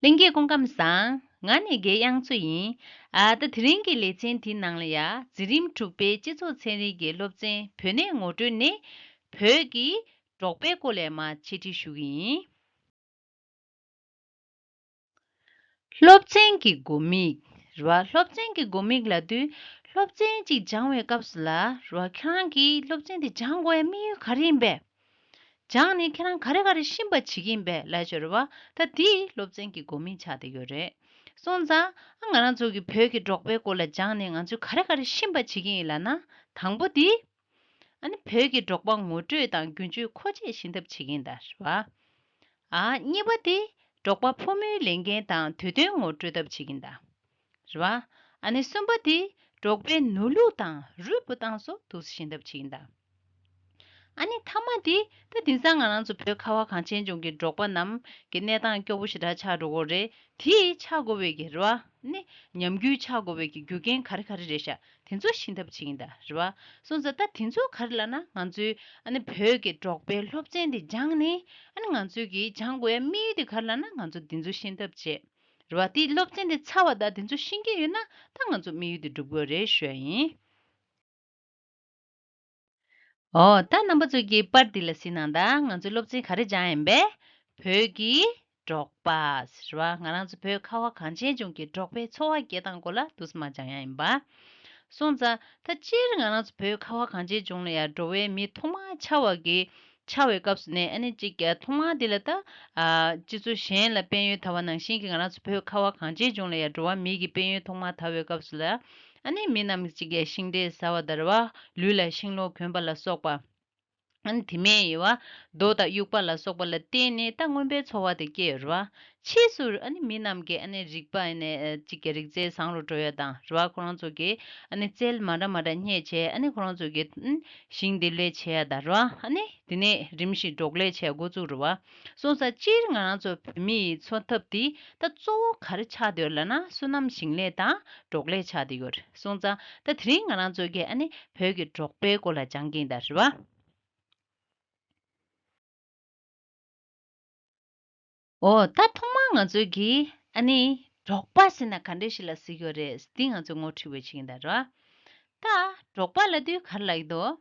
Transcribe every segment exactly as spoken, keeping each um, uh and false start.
ལྷན་རྒྱས་སྐུ་ཁམས་བཟང་། ང་ནི་དགེ་དབྱངས་མཚོ་ཡིན། ཨ་ད་དེ་རིང་གི་ལེ་ཚན་འདིའི་ནང་ལ་ཡ་འཛིན་རིམ་དྲུག་པའི་སྤྱི་ཚོགས་ཚན་རིག་གི་སློབ་ཚན་བོད་གནས་ངོ་སྤྲོད་ནས་བོད་ཀྱི་འབྲོག་པའི་སྐོར་ལ་མར་འཆད་ཁྲིད་ཞུ་གི་ཡིན། སློབ་ཚན་གྱི་དགོས་དམིགས། རེད་བ། སློབ་ཚན་གྱི་དགོས་དམིགས་ལབ་དུས་སློབ་ཚན་གཅིག་སྦྱང་བའི་སྐབས་སུ་ལ་རེད་བ། ཁྱེད་རང་གིས་སློབ་ཚན་དེ་སྦྱང་དགོས་ཡ་དམིགས་ཡུལ་ག་རེ་ཡིན་པས། སྦྱངས་ནས་ཁྱེད་རང་ག་རེ་ག་རེ་ཤེས་པ་བྱེད་ཀྱི་ཡིན་པས་ལབ་ཤོད་རེད་བ། ད་དེ་སློབ་ཚན་གྱི་དགོས་དམིགས་ཆགས་བསྡད་ཡོད་རེད། སོང་ཙང་ཨ་ང་རང་ཚོ་གི་བོད་ཀྱི་འབྲོག་པའི་སྐོར་ལ་སྦྱངས་ནས་ང་ཚོས་ག་རེ་ག་རེ་ཤེས་པ་བྱེད་ཀྱི་ཡིན་ལབ་ན། དང་པོ་དེ། ཨ་ནི་བོད་ཀྱི་འབྲོག་པ་ངོ་སྤྲོད་དང་རྒྱུན་སྤྱོད་མཁོ་ཆས་ཤེས་ཐབས་བྱེད་ཀྱི་ཡིན་ད་རེད་བ། ཨ་གཉིས་པ་དེ་འབྲོག་པ་ཕོ་མོའི་ལས་འགན་དང་དུས་སྟོན་ངོ་སྤྲོད་ཐབས་བྱེད་ཀྱི་ཡིན་ད། རེད་བ། ཨ་ནི་གསུམ་པ་དེ་འབྲོག་པའི་ནོར་ལུག་དང་རུས་སྤུ་སྟངས་སོགས་འདུག་སེ་ཤེས་ཐབས་བྱེད་ཀྱི་ཡིན་ད། ཨ་ནི་མཐའ་མ་དེ་ད་དེང་སང་ང་རང་ཚོ་བོད་ཁ་བ་གངས་ཅན་ལྗོངས་ཀྱི་འབྲོག་པ་རྣམས་ཀྱི་གནས་སྟངས་སྐྱོ་བོ་ཞེ་དྲག་ཆགས་འགྲོ་གི་རེད། དེ་ཆགས་དགོས་པའི་གི་རེད་བ། ནི་ཉམས་རྒུད་ཆགས་དགོས་པའི་གི་རྒྱུ་རྐྱེན་ག་རེ་ག་རེ་རེད་ཤག་དེ་ཚོ་ཤེས་ཐབས་བྱེད་ཀྱི་ཡིན་ད་རེད་བ། སོང་ཙང་ད་དེ་ཚོ་ག་རེ་ལབ་ན་ང་ཚོའི་ཨ་ནི་བོད་ཀྱི་འབྲོག་པའི་སློབ་ཚན་དེ་སྦྱངས་ནས་ཨ་ནི་ང་ཚོའི་གི་སྦྱང་དགོས་ཡ་དམིགས་ཡུལ་དེ་ག་རེ་ལབ་ན་ང་ཚོ་དེ་ཚོ་ཤེས་ཐབས་བྱེད། རེད་བ། དེ་སློབ་ཚན་དེ་ཚར་བ་དང་དེ་ཚོ་ཤེས་ཀྱི་ཡོད་ན་ད་ང་ཚོ་དམིགས་ཡུལ་དེ་འགྲུབ་དགོས་རེད་ཞུ་ཡ་ཡིན། ཨོ་ད་རྣམ་པ་ཚོ་གིས་པར་འདི་ལ་གཟིགས་གནང་དང་། ང་ཚོའི་སློབ་ཚན་ག་རེ་སྦྱངས་ཡིན་པས། བོད་ཀྱི་འབྲོག་པ་ཟེར་བ། ང་རང་ཚོ་བོད་ཁ་བ་གངས་ཅན་ལྗོངས་ཀྱི་འབྲོག་པའི་འཚོ་བ་སྐྱེལ་སྟངས་སྐོར་ལ་འདུག་སེ་མར་སྦྱང་ཡ་ཡིན་པ། སོང་ཙང་ད་སྤྱིར་ང་རང་ཚོ་བོད་ཁ་བ་གངས་ཅན་ལྗོངས་ལ་ཡ་འགྲོ་བའི་མི་ཐོག་མར་ཆགས་པ་གི་ཆགས་པའི་སྐབས་སུ་ནས་ཨ་ནི་གཅིག་ཐོག་མར་འདི་ལ་ད་ཨ་སྤྱི་ཚོགས་གཞན་ལ་དཔལ་ཡོན་དར་བ་ནང་བཞིན་གྱི་ང་རང་ཚོ་བོད་ཁ་བ་གངས་ཅན་ལྗོངས་ལ་ཡ་འགྲོ་བ་མི་གི་དཔལ་ཡོན་ཐོག་མར་དར་བའི་སྐབས་སུ་ལ། ཨ་ནི་མི་རྣམས་ཀྱིས་ཤིང་འབྲས་ཟ་བ་དང་རེད་བ། ལུས་ལ་ཤིང་ལོ་གོན་པ་ལ་སོགས་པ། ཨ་ནི་དེ་མིན་ཡོད་བ། རྡོ་དང་དབྱུག་པ་ལ་སོགས་པ་ལ་བརྟེན་ནས་ད་རྔོན་པའི་འཚོ་བ་དེ་སྐྱེལ་ཡོད་རེད་བ། ཕྱིས་སུ་ཨ་ནི་མི་རྣམས་ཀྱིས་ཨ་ནི་རིག་པ་ཨ་ནི་གཅིག་གི་རིག་རྩལ་བཟང་རུ་འགྲོ་ཡ་དང་རེད་བ། ཁོ་རང་ཚོ་གིས་ཨ་ནི་རྩལ་མ་འདྲ་མ་འདྲ་རྙེད་བྱས་ཨ་ནི་ཁོ་རང་ཚོ་གིས་ཨ་ནི་ཤིང་འདེབས་ལས་བྱེད་ཡ་དང་རེད་བ། ཨ་ནི་དེ་ནས་རིམ་བཞིན་འབྲོག་ལས་བྱེད་འགོ་བཙུགས་རེད་བ། སོང་ཙང་སྤྱིར་ང་རང་ཚོ་བོད་མི་ཡི་འཚོ་ཐབས་དེ་ད་གཙོ་བོ་ག་རེ་ཆགས་བསྡད་ཡོད་ལབ་ན་སོ་ནམ་ཞིང་ལས་དང་འབྲོག་ལས་ཆགས་བསྡད་ཡོད་རེད། སོང་ཙང་ད་དེ་རིང་ང་རང་ཚོ་གིས་ཨ་ནི་བོད་ཀྱི་འབྲོག་པའི་སྐོར་ལ་སྦྱང་གི་ཡིན་ད་རེད་བ། ཨོ་ད་ཐོག་མར་ང་ཚོ་གིས་ཨ་ནི་འབྲོག་པ་ཟེར་ན་ག་འདྲ་ཞིག་ལ་ཟེར་གྱི་ཡོད་རེད་འདི་ང་ཚོས་ངོ་སྤྲོད་པ་བྱེད་ཀྱི་ཡིན་ད་རེད་བ། ད་འབྲོག་པ་ལབ་དུས་ག་རེ་ལབ་ཀྱི་འདུག་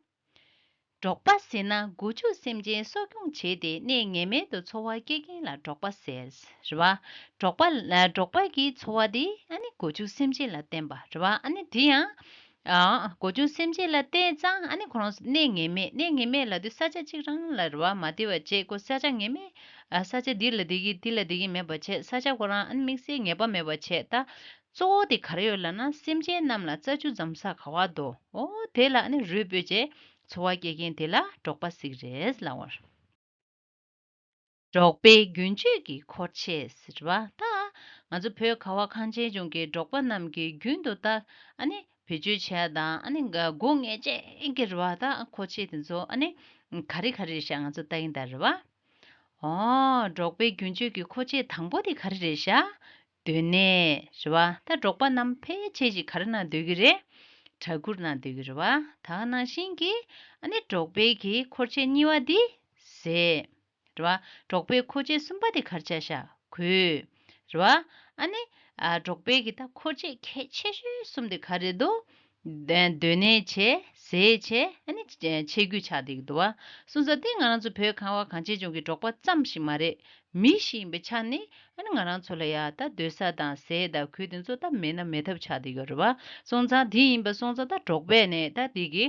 འབྲོག་པ་ཟེར་ན་སྒོ་ཕྱུགས་སེམས་ཅན་གསོ་སྐྱོང་བྱས་ཏེ་གནས་ངེས་མེད་དུ་འཚོ་བ་སྐྱེལ་མཁན་ལ་འབྲོག་པ་ཟེར། རེད་བ། འབྲོག་པ་ལ་འབྲོག་པ་གི་འཚོ་བ་དེ་ཨ་ནི་སྒོ་ཕྱུགས་སེམས་ཅན་ལ་བརྟེན་པ་རེད་བ། ཨ་ནི་དེ་ཡང་ཨ་སྒོ་ཕྱུགས་སེམས་ཅན་ལ་བརྟེན་ཙང་ཨ་ནི་ཁོ་རང་གནས་ངེས་མེད། གནས་ངེས་མེད་ལབ་དུས་ས་ཆ་གཅིག་རང་ལ་རེད་བ། མ་བདེ་བ་བྱས་ཁོ་ས་ཆ་ངེས་མེད། ཨ་ས་ཆ་འདི་ལ་བདེ་གི་འདི་ལ་བདེ་གི་མེད་པ་བྱས། ས་ཆ་ཁོ་རང་ཨ་ནི་དམིགས་བསལ་ངེས་པ་མེད་པ་བྱས། ད་གཙོ་བོ་དེ་ག་རེ་ཡོད་ལབ་ན་སེམས་ཅན་རྣམས་ལ་རྩྭ་ཆུ་འཛོམས་ས་ག་བ་འདུག་འོ་དེ་ལ་ཨ་ནི་རུས་སྤོས་བྱས་འཚོ་བ་སྐྱེལ་མཁན་དེ་ལ་འབྲོག་པ་ཟེར་གི་རེད་ལབ་པ་རེད། འབྲོག་པའི་རྒྱུན་སྤྱོད་ཀྱི་འཁོར་ཆས་ཟེར་བ། ད་ང་ཚོ་བོད་ཁ་བ་གངས་ཅན་ལྗོངས་ཀྱི་འབྲོག་པ་རྣམས་ཀྱིས་རྒྱུན་དུ་ད་ཨ་ནི་བེད་སྤྱོད་བྱས་དང་ཨ་ནི་དགོས་ངེས་ཅན་གྱི་རེད་བ། ད་འཁོར་ཆས་དེ་ཚོ་ཨ་ནི་ག་རེ་ག་རེ་རེད་ཤག་ང་ཚོ་ལྟ་གི་ཡིན་ད་རེད་བ། ཨོ། འབྲོག་པའི་རྒྱུན་སྤྱོད་ཀྱི་མཁོ་ཆས་དང་པོ་དེ་ག་རེ་རེད་ཤག་སྡོད་གནས་རེད་བ། ད་འབྲོག་པ་རྣམས་ཕལ་ཆེར་ཞིག་ག་རེ་ནང་སྡོད་ཀྱི་རེད། བྲག་གུར་ནང་སྡོད་ཀྱི་རེད་བ། ད་ག་ནང་བཞིན་གྱི་ཨ་ནི་འབྲོག་པའི་གི་མཁོ་ཆས་གཉིས་པ་དེ་ཟས་རེད་བ། འབྲོག་པའི་མཁོ་ཆས་གསུམ་པ་དེ་ག་རེ་ཆགས་ཤག་གོས་རེད་བ། ཨ་ནི་ཨ་འབྲོག་པའི་གི་ད་མཁོ་ཆས་གལ་ཆེ་ཤོས་གསུམ་དེ་ག་རེ་འདུག་སྡོད་གནས་བྱས། ཟས་བྱས། ཨ་ནི་ཆས་གོས་ཆགས་བསྡད་ཀྱི་འདུག་བ། སོང་ཙང་དེ་ང་རང་ཚོ་བོད་ཁ་བ་གངས་ཅན་ལྗོངས་ཀྱི་འབྲོག་པ་ཙམ་ཞིག་མ་རེད། མི་ཞིག་ཡིན་པའི་ཆ་ནས་ཨ་ནི་ང་རང་ཚོ་ལ་ཡ་ད་སྡོད་ས་དང་ཟས་དང་གོས་དེ་ཚོ་ད་མེད་ན་མེད་ཐབས་ཆགས་བསྡད་ཀྱི་ཡོད་རེད་བ། སོང་ཙང་དེ་ཡིན་པ་སོང་ཙང་ད་འབྲོག་པས་ནས་ད་དེ་གི་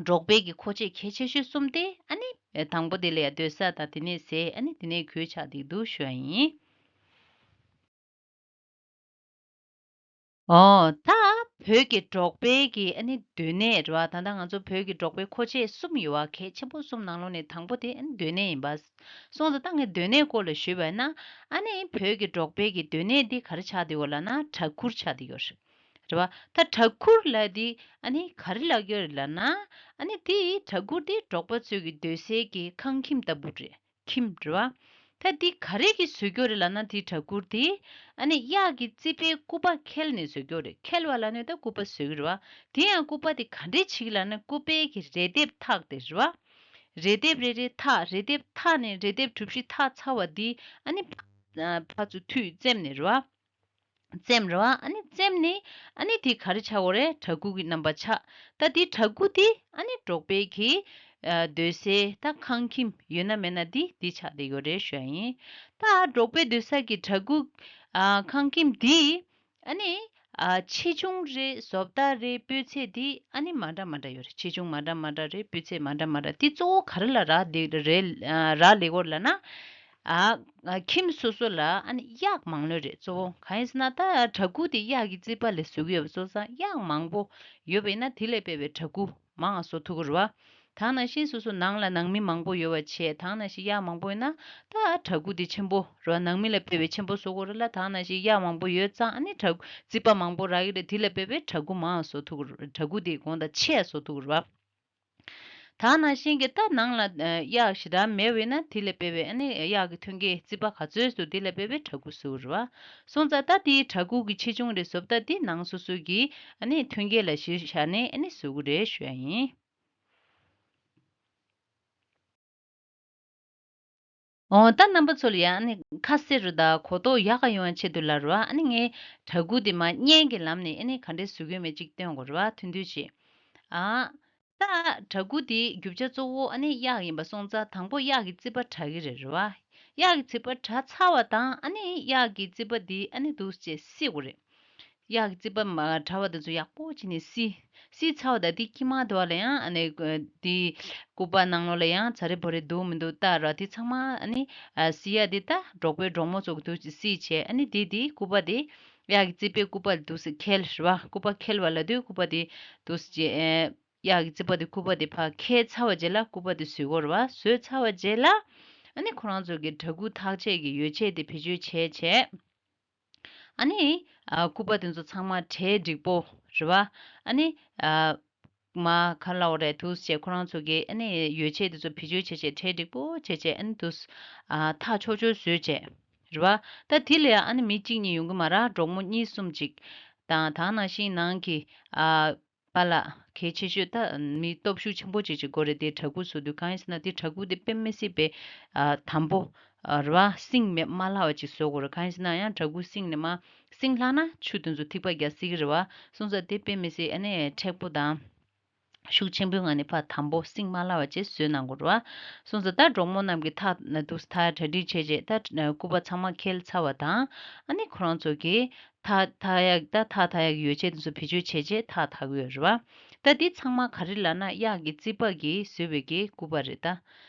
འབྲོག་པའི་གི་མཁོ་ཆས་གལ་ཆེ་ཤོས་གསུམ་དེ་ཨ་ནི་དང་པོ་དེ་ལ་ཡ་སྡོད་ས་དང་དེ་ནས་ཟས། ཨ་ནི་དེ་ནས་གོས་ཆགས་བསྡད་ཀྱི་འདུག་ཞུ་ཡ་ཡིན། ཨོ། ད་བོད་ཀྱི་འབྲོག་པའི་གི་ཨ་ནི་སྡོད་གནས་རེད་བ། ད་ལྟ་ང་ཚོ་བོད་ཀྱི་འབྲོག་པའི་མཁོ་ཆས་གསུམ་ཡོད་བ། གལ་ཆེན་པོ་གསུམ་ནང་ལོགས་ནས་དང་པོ་དེ་ཨ་ནི་སྡོད་གནས་ཡིན་པ། སོང་ཙང་ད་ངས་སྡོད་གནས་སྐོར་ལ་ཞུས་པ་ཡིན་ན། ཨ་ནི་བོད་ཀྱི་འབྲོག་པའི་གི་སྡོད་གནས་འདི་ག་རེ་ཆགས་བསྡད་ཡོད་ལབ་ན་བྲག་གུར་ཆགས་བསྡད་ཡོད་རེད། རེད་བ། ད་བྲག་གུར་ལབ་དེ་ཨ་ནི་ག་རེ་ལབ་ཀྱི་ཡོད་རེད་ལབ་ན། ཨ་ནི་དེ་བྲག་གུར་དེ་འབྲོག་པ་ཚོའི་གི་སྡོད་སའི་གི་ཁང་ཁྱིམ་ལྟ་བུ་རེད། ཁྱིམ་རེད་བ། ད་འདི་ག་རེ་གིས་བཟོས་ཀྱི་ཡོད་རེད་ལབ་ན། དེ་བྲག་གུར་དེ་ཨ་ནི་གཡག་གི་རྩིད་པའི་སྐུད་པ་འཁྱེར་ནས་བཟོས་ཀྱི་ཡོད་རེད། འཁྱེར་བ་ལབ་ནས་ད་སྐུད་པ་བཟོས་ཀྱི་རེད་བ། དེ་ཡང་སྐུད་པ་དེ་ག་འདྲས་བྱེད་ཀྱི་ལབ་ན། སྐུད་པའི་གི་རས་ལྡེབས་ཐག་དེ་རེད་བ། རས་ལྡེབས་རེ་རེ་ཐག་རས་ལྡེབས་ཐག་ནས་རས་ལྡེབས་གྲུ་བཞི་ཐག་ཚར་བ་དེ་ཨ་ནི་ ཕར་ཚུར་མཐུད་བཙེམས་ནས་རེད་བ། བཙེམས་རེད་བ། ཨ་ནི་བཙེམས་ནས་ཨ་ནི་དེ་ག་རེ་ཆགས་ཡོད་རེད། གྲྭ་གུར་གྱི་རྣམ་པ་ཆགས། ད་དེ་གྲྭ་གུར་དེ་ཨ་ནི་འབྲོག་པའི་གི་སྡོད་སའི་ད་ཁང་ཁྱིམ་ཡོད་ན་མེད་ན་དེ་དེ་ཆགས་བསྡད་ཡོད་རེད་ཞུ་ཡ་ཡིན། ད་འབྲོག་པའི་སྡོད་ས་གི་གྲྭ་གུར་ཁང་ཁྱིམ་དེ་ཨ་ནི་ཨ་ཆེ་ཆུང་རེད། བཟོ་ལྟ་རེད། སྤུས་ཚད་དེ་ཨ་ནི་མ་འདྲ་མ་འདྲ་ཡོད་རེད། ཆེ་ཆུང་མ་འདྲ་མ་འདྲ་རེད། སྤུས་ཚད་མ་འདྲ་མ་འདྲ། དེ་གཙོ་བོ་ག་རེ་ལ་རག་ལས་རེད། རག་ལས་ཡོད་ལབ་ན། ཨ་ཁྱིམ་སོ་སོ་ལ་ཨ་ནི་གཡག་མང་ལོས་རེད། གཙོ་བོ་གང་ཡིན་ཟེར་ན་ད་གྲྭ་གུར་དེ་གཡག་གི་རྩིད་པ་ལས་བཟོ་གི་ཡོད་པ་སོང་ཙང་གཡག་མང་པོ་ཡོད་པ་ཡིན་ན་དེ་ལས་དཔེ་བའི་གྲྭ་གུར་མང་བ་བཟོ་ཐུབ་ཀྱི་རེད་བ། ད་ནང་བཞིན་སོ་སོ་ནང་ལ་ནང་མི་མང་པོ་ཡོད་པ་བྱས། ད་ནང་བཞིན་གཡག་མང་པོ་ཡོད་ན་ད་གྲྭ་གུར་དེ་ཆེན་པོ་རེད་བ། ནང་མི་ལ་དཔེ་བའི་ཆེན་པོ་བཟོ་དགོས་རེད་ལ། ད་ནང་བཞིན་གཡག་མང་པོ་ཡོད་ཙང་ཨ་ནི་གྲྭ་གུར་རྩིད་པ་མང་པོ་རག་གི་རེད། དེ་ལས་དཔེ་བའི་གྲྭ་གུར་མང་བ་བཟོ་ཐུབ་ཀྱི་རེད། གྲྭ་གུར་དེ་གོང་དང་ཆེ་བ་བཟོ་ཐུབ་ཀྱི་རེད་བ། ད་ནང་བཞིན་གྱི་ད་ནང་ལ་ཨ་གཡག་ཞེ་དྲག་མེད་པ་ཡིན་ན་དེ་ལས་དཔེ་བའི་ཨ་ནི་གཡག་གི་ཐོན་སྐྱེད་རྩིད་པ་ག་ཚོད་བཟོ། དེ་ལས་དཔེ་བའི་གྲྭ་གུར་བཟོ་གི་རེད་བ། སོང་ཙང་ད་དེའི་གྲྭ་གུར་གྱི་ཆེ་ཆུང་རེད། བཟོ་ལྟ་དེ་ནང་སོ་སོ་གི་ཨ་ནི་ཐོན་སྐྱེད་ལ་གཞི་བཞག་ནས་ཨ་ནི་བཟོ་གི་རེད་ཞུ་ཡ་ཡིན། འོ་ད་རྣམ་པ་ཚོ་ལ་ཡང་ཨ་ནི་ཁ་གསལ་རུ་དང་གོ་རྟོགས་ཡག་ག་ཡོང་བའི་ཆེད་དུ་ལབ་རུ་ཨ་ནི་ངས་གྲྭ་གུར་དེ་མ་བརྙན་གྱི་ལམ་ནས་ཨ་ནི་ག་འདྲས་བཟོ་གི་ཡོད་མེད་ཅིག་སྟོན་དགོས་རེད་བ། ཐུང་ཐུང་ཅིག་ཨ། ད་གྲྭ་གུར་དེའི་རྒྱུ་ཆ་གཙོ་བོ་ཨ་ནི་གཡག་ཡིན་པ་སོང་ཙང་དང་པོ་གཡག་གི་རྩིད་པ་དྲག་གི་རེད་རེད་བ། གཡག་གི་རྩིད་པ་དྲག་ཚར་བ་དང་ཨ་ནི་གཡག་གི་རྩིད་པ་དེ་ཨ་ནི་འདུག་སེ་བསྲེག་དགོས་རེད། གཡག་གི་རྩིད་པ་མ་དྲག་པ་དེ་ཚོ་ཡག་པོ་བྱས་ནས་བསྲེག་བསྲེག་ཚར་བ་དང་དེ་དཀྱིལ་མ་དེ་བ་ལ་ཡང་ཨ་ནི་དེ་སྐུད་པ་ནང་ལོགས་ལ་ཡང་ཚ་རེ་བོ་རེ་འདུག་མི་འདུག་ལྟ་ར། དེ་ཚང་མ་ཨ་ནི་བསྲེག་ཡ་དེ་ད་འབྲོག་པའི་འབྲོག་མོ་ཚོ་གི་འདུག་སེ་བསྲེག་བྱས། ཨ་ནི་དེ་དེ་སྐུད་པ་དེ་གཡག་གི་རྩིད་པའི་སྐུད་པ་འདུག་སེ་ཁྱེར་རེད་བ། སྐུད་པ་ཁྱེར་བ་ལབ་དུས་སྐུད་པ་དེ་འདུག་སེ་བྱས། གཡག་གི་རྩིད་པ་དེ་སྐུད་པ་དེ་ཕར་ཁྱེར་ཚར་བ་རྗེས་ལ་སྐུད་པ་དེ་བཟོས་དགོས་རེད་བ། བཟོས་ཚར་བ་རྗེས་ལ་ཨ་ནི་ཁོ་རང་ཚོ་གི་གྲྭ་གུར་འཐག་ཆས་ཀྱི་ཡོ་བྱད་དེ་བེད་སྤྱོད་བྱས་བྱས། ཨ་ནི་ཨ་སྐུད་པ་དེ་ཚོ་ཚང་མ་གྲལ་འགྲིག་པོ་རེད་བ། ཨ་ནི་ཨ་མར་ག་ལབ་དགོས་རེད། འདུག་སེ་ཁོ་རང་ཚོ་གི་ཨ་ནི་ཡོ་བྱད་དེ་ཚོ་བེད་སྤྱོད་བྱས་བྱས་གྲལ་འགྲིག་པོ་བྱས་བྱས། ཨ་ནི་འདུག་སེ་ཨ་འཐག་ཆོག་ཆོག་བཟོས་བྱས་རེད་བ། ད་དེ་ལ་ཡང་ཨ་ནི་མི་གཅིག་གཉིས་ཡོང་གི་མ་རེད། འབྲོག་མོ་གཉིས་གསུམ་ཅིག་དང་། ད་ནང་བཞིན་ནང་གི་ཨ་པཱ་ལགས་གལ་ཆེ་ཤོས་ད་མི་སྟོབས་ཤུགས་ཆེན་པོ་ཅིག་ཅིག་དགོས་རེད། དེ་གྲྭ་གུར་བཟོ་དུས་གང་ཡིན་ཟེར་ན་དེ་གྲྭ་གུར་དེ་དཔེ་མི་སྲིད་པའི་ཨ་དམ་པོ་ཨ་རེད་བ། བསྲིངས་མེད་མ་ལྷག་པ་ཅིག་བཟོ་དགོས་རེད། གང་ཡིན་ཟེར་ན་ཡང་གྲྭ་གུར་བསྲིངས་ནས་མར་བསྲིངས་ལྷག་ན་ཆུ་དེ་ཚོ་ཐིགས་པ་རྒྱག་སྲིད་ཀྱི་རེད་བ། སོང་ཙང་དེ་དཔེ་མི་སྲིད་ཨ་ནི་མཁྲེགས་པོ་དང་ཤུགས་ཆེན་པོའི་ངང་ནས་ཕར་དམ་པོ་བསྲིངས་མ་ལྷག་པ་ཅིག་བཟོས་གནང་དགོས་རེད་བ། སོང་ཙང་ད་འབྲོག་མོ་རྣམས་ཀྱིས་འཐག་འདུག་སེ་འཐག་གྲ་སྒྲིག་བྱས་རྗེས་ད་སྐུད་པ་ཚང་མ་ཁྱེར་ཚར་བ་དང་། ཨ་ནི་ཁོ་རང་ཚོ་གིས་འཐག་འཐག་ཡག་ད་འཐག་འཐག་ཡག་གི་ཡོ་བྱད་དེ་ཚོ་བེད་སྤྱོད་བྱས་རྗེས་འཐག་འཐག་གི་ཡོད་རེད་བ། ད་འདི་ཚང་མ་ག་རེ་ལབ་ན་གཡག་གི་རྩིད་པ་གིས་བཟོས་པའི་གི་སྐུད་པ་རེད་ད།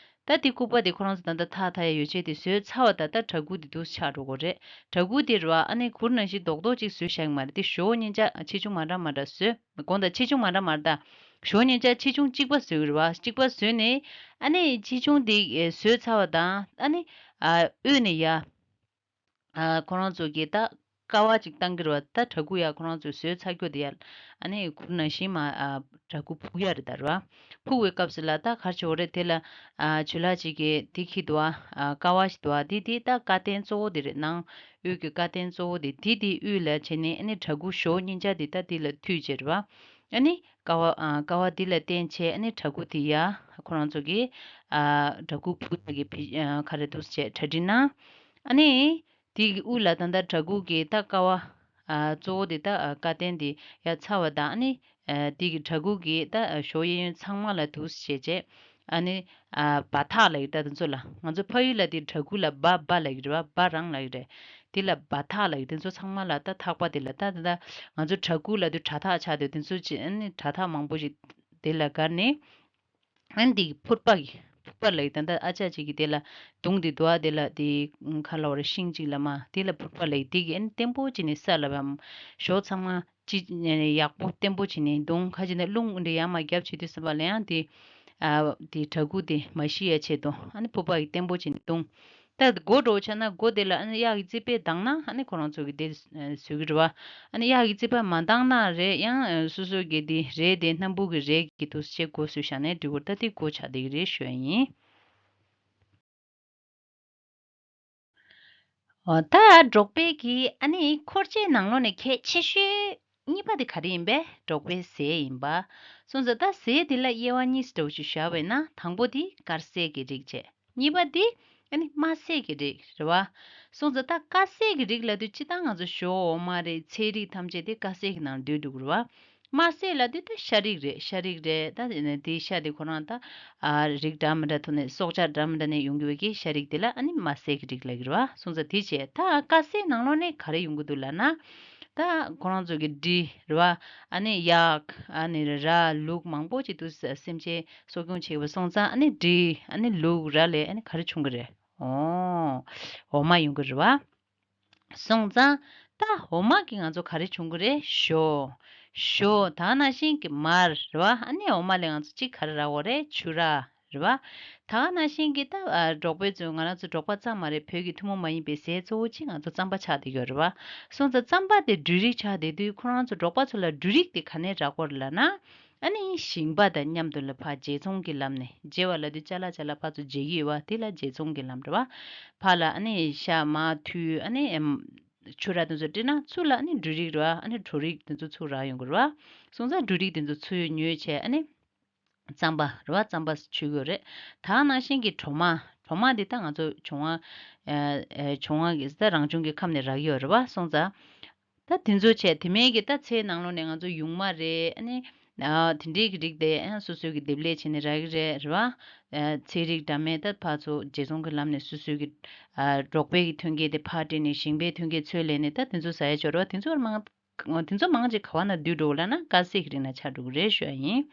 ད་འདི་སྐུད་པ་དེ་ཁོ་རང་ཚོ་ད་ལྟ་འཐག་འཐག་ཡག་ཡོ་བྱད་དེ་བཟོས་ཚར་བ་ད་ལྟ་གྲྭ་གུར་དེ་འདུག་སེ་ཆགས་འགྲོ་གི་རེད། གྲྭ་གུར་དེ་རེད་བ། ཨ་ནི་གུར་ནང་བཞིན་རྡོག་རྡོག་ཅིག་བཟོས་བཞག་གི་མ་རེད། དེ་ཞོ་སྙིང་ཆ་ཆེ་ཆུང་མ་འདྲ་མ་འདྲ་བཟོས། དགོངས་དག་ཆེ་ཆུང་མ་འདྲ་མ་འདྲ། ཞོ་སྙིང་ཆ་ཆེ་ཆུང་གཅིག་པ་བཟོས་ཀྱི་རེད་བ། གཅིག་པ་བཟོས་ནས་ཨ་ནི་ཆེ་ཆུང་དེ་བཟོས་ཚར་བ་དང་ཨ་ནི་ཨ་དབུས་ནས་ཡར་ཨ་ཁོ་རང་ཚོ་གིས་ད་ཀ་བ་ཅིག་བཏང་གི་རེད་བ། ད་གྲྭ་གུར་ཡར་ཁོ་རང་ཚོས་བཟོས་ཚར་རྒྱུ་དེ་ཡར་ཨ་ནི་གུར་ནང་བཞིན་མར་ཨ་གྲྭ་གུར་ཕུབ་ཡག་རེད་ད་རེད་བ། ཕུབ་པའི་སྐབས་སུ་ལ་ད་ག་རེ་བྱེད་དགོས་རེད། དེ་ལ་ཨ་ཇུ་ལག་ཅིག་གིས་དེ་འཁྱེར་འདུག་བ། ཨ་ཀ་བ་ཞིག་འདུག་བ། དེ་དེ་ད་ཀ་རྟེན་གཙོ་བོ་དེ་རེད། ནང་དབུས་ཀྱི་ཀ་རྟེན་གཙོ་བོ་དེ་དེ་དེ་དབུས་ལ་བྱས་ནས་ཨ་ནི་གྲྭ་གུར་ཞོ་སྙིང་ཆ་དེ་ད་དེ་ལ་མཐུད་བྱས་རེད་བ། ཨ་ནི་ཀ་བ་ཨ་ཀ་བ་འདི་ལ་བརྟེན་བྱས་ཨ་ནི་གྲྭ་གུར་དེ་ཡར་ཁོ་རང་ཚོ་གིས་ཨ་གྲྭ་གུར་ཕུབ་ཡག་གི་བི་ཨ་ག་རེ་འདུག་སེ་བྱས་གྲ་སྒྲིག་གནང་། ཨ་ནི་དེ་གི་དབུས་ལ་ད་ལྟ་གྲྭ་གུར་གྱི་ད་ཀ་བ་ཨ་གཙོ་བོ་དེ་ད་ཨ་ཀ་རྟེན་དེ་ཡར་ཚར་བ་དང་། ཨ་ནི་ཨ་དེ་གི་གྲྭ་གུར་གྱི་ད་ཨ་ཞོ་གཡས་གཡོན་ཚང་མ་ལ་འདུག་སེ་བྱས་བྱས། ཨ་ནི་ཨ་སྦ་ཐག་ལབ་ཀྱི་རེད་ད་དེ་ཚོ་ལ། ང་ཚོ་ཕ་ཡུལ་ལ་དེ་གྲྭ་གུར་ལ་སྦ་སྦ་ལབ་ཀྱི་རེད་བ། སྦ་རང་ལབ་ཀྱི་རེད། དེ་ལ་སྦ་ཐག་ལབ་ཀྱི། དེ་ཚོ་ཚང་མ་ལ་ད་ཐག་པ་དེ་ལ་ད་ད་ད་ང་ཚོ་གྲྭ་གུར་ལབ་དུས་དྲ་ཐག་ཆགས་དུས་དེ་ཚོ་ཅི་ཨ་ནི་དྲ་ཐག་མང་པོ་ཞིག་དེ་ལ་བསྒར་ནས། ཨ་ནི་དེ་ཕུར་པ་གི་ཕུར་པ་ལབ་ཀྱི། ད་ལྟ་ཨ་ཅག་ཅིག་གིས་དེ་ལ་དུང་དེ་འདུག་ཨ། དེ་ལ་དེ་ག་ལབ་དགོས་རེད། ཤིང་ཅིག་ལ་མར་དེ་ལ་ཕུར་པ་ལབ་ཀྱི། དེ་གིས་ཨ་ནི་བརྟན་པོ་བྱས་ནས་ས་ལ་བབས། ཞོ་ཚང་མ་ཅི་ཡག་པོ་བརྟན་པོ་བྱས་ནས་བརྡུང་། ཁ་ཅིག་ནས་རླུང་འདི་ཡར་མར་རྒྱབ་བྱེད་དུས་ཙམ་པ་ལ་ཡང་དེ་ཨ་དེ་གྲྭ་གུར་དེ་མ་ཤི་ཡ་ཆེད་དུ་ཨ་ནི་ཕུར་པ་གིས་བརྟན་པོ་བྱས་ནས་བརྡུང་། ད་སྒོ་འདྲ་བོ་ཆགས་ན་སྒོ་དེ་ལ་ཨ་ནི་གཡག་གི་རྩིད་པ་བཏང་ན་ཨ་ནི་ཁོ་རང་ཚོ་གིས་དེ་བཟོ་གི་རེད་བ། ཨ་ནི་གཡག་གི་རྩིད་པ་མ་བཏང་ན་རེད། ཡང་སོ་སོ་གི་དེ་རས་དེ་སྣམ་བུ་གི་རས་ཀྱིས་འདུག་སེ་བྱས་སྒོ་བཟོས་བཞག་ན་འགྲིག་གི་རེད། ད་དེ་སྒོ་ཆགས་བསྡད་ཀྱི་རེད་ཞུ་ཡ་ཡིན། འོ་ད་འབྲོག་པའི་གི་ཨ་ནི་འཁོར་སྐྱོད་ནང་ལོགས་ནས་གལ་ཆེ་ཤོས་གཉིས་པ་དེ་ག་རེ་ཡིན་པས། འབྲོག་པའི་ཟས་ཡིན་པ། སོང་ཙང་ད་ཟས་དེ་ལ་དབྱེ་བ་གཉིས་འདྲ་བོ་ཞིག་བཞག་པ་ཡིན་ན། དང་པོ་དེ་དཀར་ཟས་ཀྱི་རིགས་བྱས། གཉིས་པ་དེ་ ཨ་ནི་དམར་ཟས་ཀྱི་རིགས་རེད་བ། སོང་ཙང་ད་དཀར་ཟས་ཀྱི་རིགས་ལབ་དུས་སྤྱིར་བཏང་ང་ཚོ་ཞོ་འོ་མ་རེད། ཚལ་རིགས་ཐམས་ཅད་དེ་དཀར་ཟས་ཀྱི་ནང་འདུས་འགྲོ་གི་རེད་བ། དམར་ཟས་ལབ་དུས་ད་ཤ་རིགས་རེད། ཤ་རིགས་རེད། ད་དེ་ཤ་དེ་ཁོ་རང་ད་ཨ་རིགས་འདྲ་མི་འདྲ་ཐོག་ནས་སྲོག་ཆགས་འདྲ་མི་འདྲ་ནས་ཡོང་གི་བའི་གི་ཤ་རིགས་དེ་ལ་ཨ་ནི་དམར་ཟས་ཀྱི་རིགས་ལབ་ཀྱི་རེད་བ། སོང་ཙང་དེ་བྱས་ད་དཀར་ཟས་ནང་ལོགས་ནས་ག་རེ་ཡོང་གི་འདུག་ལབ་ན། ད་ཁོ་རང་ཚོ་གི་འབྲི་རེད་བ། ཨ་ནི་གཡག་ཨ་ནི་ར་ལུག་མང་པོ་ཅིག་འདུག་སེམས་ཅན་གསོ་སྐྱོང་བྱེད་པ། སོང་ཙང་ཨ་ནི་འབྲི་ཨ་ནི་ལུག་ར་ལས་ཨ་ནི་ག་རེ་བྱུང་གི་རེད། ཨོ། འོ་མ་ཡོང་གི་རེད་བ། སོང་ཙང་ད་འོ་མ་གི་ང་ཚོ་ག་རེ་བྱུང་གི་རེད། ཞོ། ཞོ་ད་ནང་བཞིན་གི་མར་རེད་བ། ཨ་ནི་འོ་མ་ལས་ང་ཚོ་གཅིག་ག་རེ་རག་གི་རེད། ཆུ་རགས་རེད་བ། ད་ནང་བཞིན་གི་ད་ཨ་འབྲོག་པའི་ཚོ་ང་རང་ཚོ་འབྲོག་པ་ཙམ་མ་རེད། བོད་ཀྱི་ཐུན་མོང་མ་ཡིན་པའི་ཟས་གཙོ་བོ་གཅིག་ང་ཚོ་རྩམ་པ་ཆགས་བསྡད་ཡོད་རེད་བ། སོང་ཙང་རྩམ་པ་དེ་འབྲུ་རིགས་ཆགས་བསྡད་དུས་ཁོ་རང་ཚོ་འབྲོག་པ་ཚོ་ལ་འབྲུ་རིགས་དེ་ག་ནས་རག་གི་རེད་ལབ་ན། ཨ་ནི་ཞིང་པ་དང་མཉམ་དུ་ལ་ཕར་བརྗེ་ཚོང་གི་ལམ་ནས། བརྗེ་བ་ལབ་དུས་ཅ་ལག་ཅ་ལག་ཕར་ཚུར་བརྗེ་གི་ཡོད་བ། དེ་ལ་བརྗེ་ཚོང་གི་ལམ་རེད་བ། ཕར་ལ་ཨ་ནི་ཤ་མར་ཐུད་ཨ་ནི་ཨེམ་ཆུ་རགས་དེ་ཚོ་སྤྲད་ན་ཚུར་ལ་ཨ་ནི་འབྲུ་རིགས་རེད་བ། ཨ་ནི་གྲོ་རིགས་དེ་ཚོ་ཚུར་རག་ཡོང་གི་རེད་བ། སོང་ཙང་འབྲུ་རིགས་དེ་ཚོ་ཚུར་ཉོས་བྱས་ཨ་ནི་རྩམ་པ་རེད་བ། རྩམ་པ་མཆོད་ཀྱི་ཡོད་རེད། ད་ནང་བཞིན་གྱི་གྲོ་མ། གྲོ་མ་འདི་ད་ང་ཚོ་བྱུང་བ་ཨེ་ཨེ་བྱུང་བ་གི་ད་རང་བྱུང་གི་ཁམས་ནས་རག་གི་ཡོད་རེད་བ། སོང་ཙང་ད་དེ་ཚོ་བྱས། དེ་མིན་གྱི་ད་ཚལ་ནང་ལོགས་ནས་ང་ཚོ་ཡུང་མ་རེད། ཨ་ནི་ཨ་དེ་འདྲའི་གི་རིགས་དེ་ཨ་སོ་སོའི་གི་འདེབས་ལས་བྱས་ནས་རག་གི་རེད། རེད་བ། ཨ་ཚལ་རིགས་འདྲ་མིན་ད་ཕར་ཚུར་བརྗེ་ཚོང་གི་ལམ་ནས་སོ་སོའི་གི་ཨ་འབྲོག་པའི་གི་ཐོན་སྐྱེད་དེ་ཕར་སྤྲད་ནས་ཞིང་པའི་ཐོན་སྐྱེད་ཚུར་ལེན་ནས་ད་དེ་ཚོ་ཟ་ཡ་ཅིག་ཡོད་རེད་བ། དེ་ཚོ་མང་དེ་ཚོ་མང་ཆེ་ག་བ་ན་འདུས་འགྲོ་གི་ལབ་ན་དཀར་ཟས་ཀྱི་རིགས་ན་ཆགས་འགྲོ་གི་རེད་ཞུ་ཡ་ཡིན།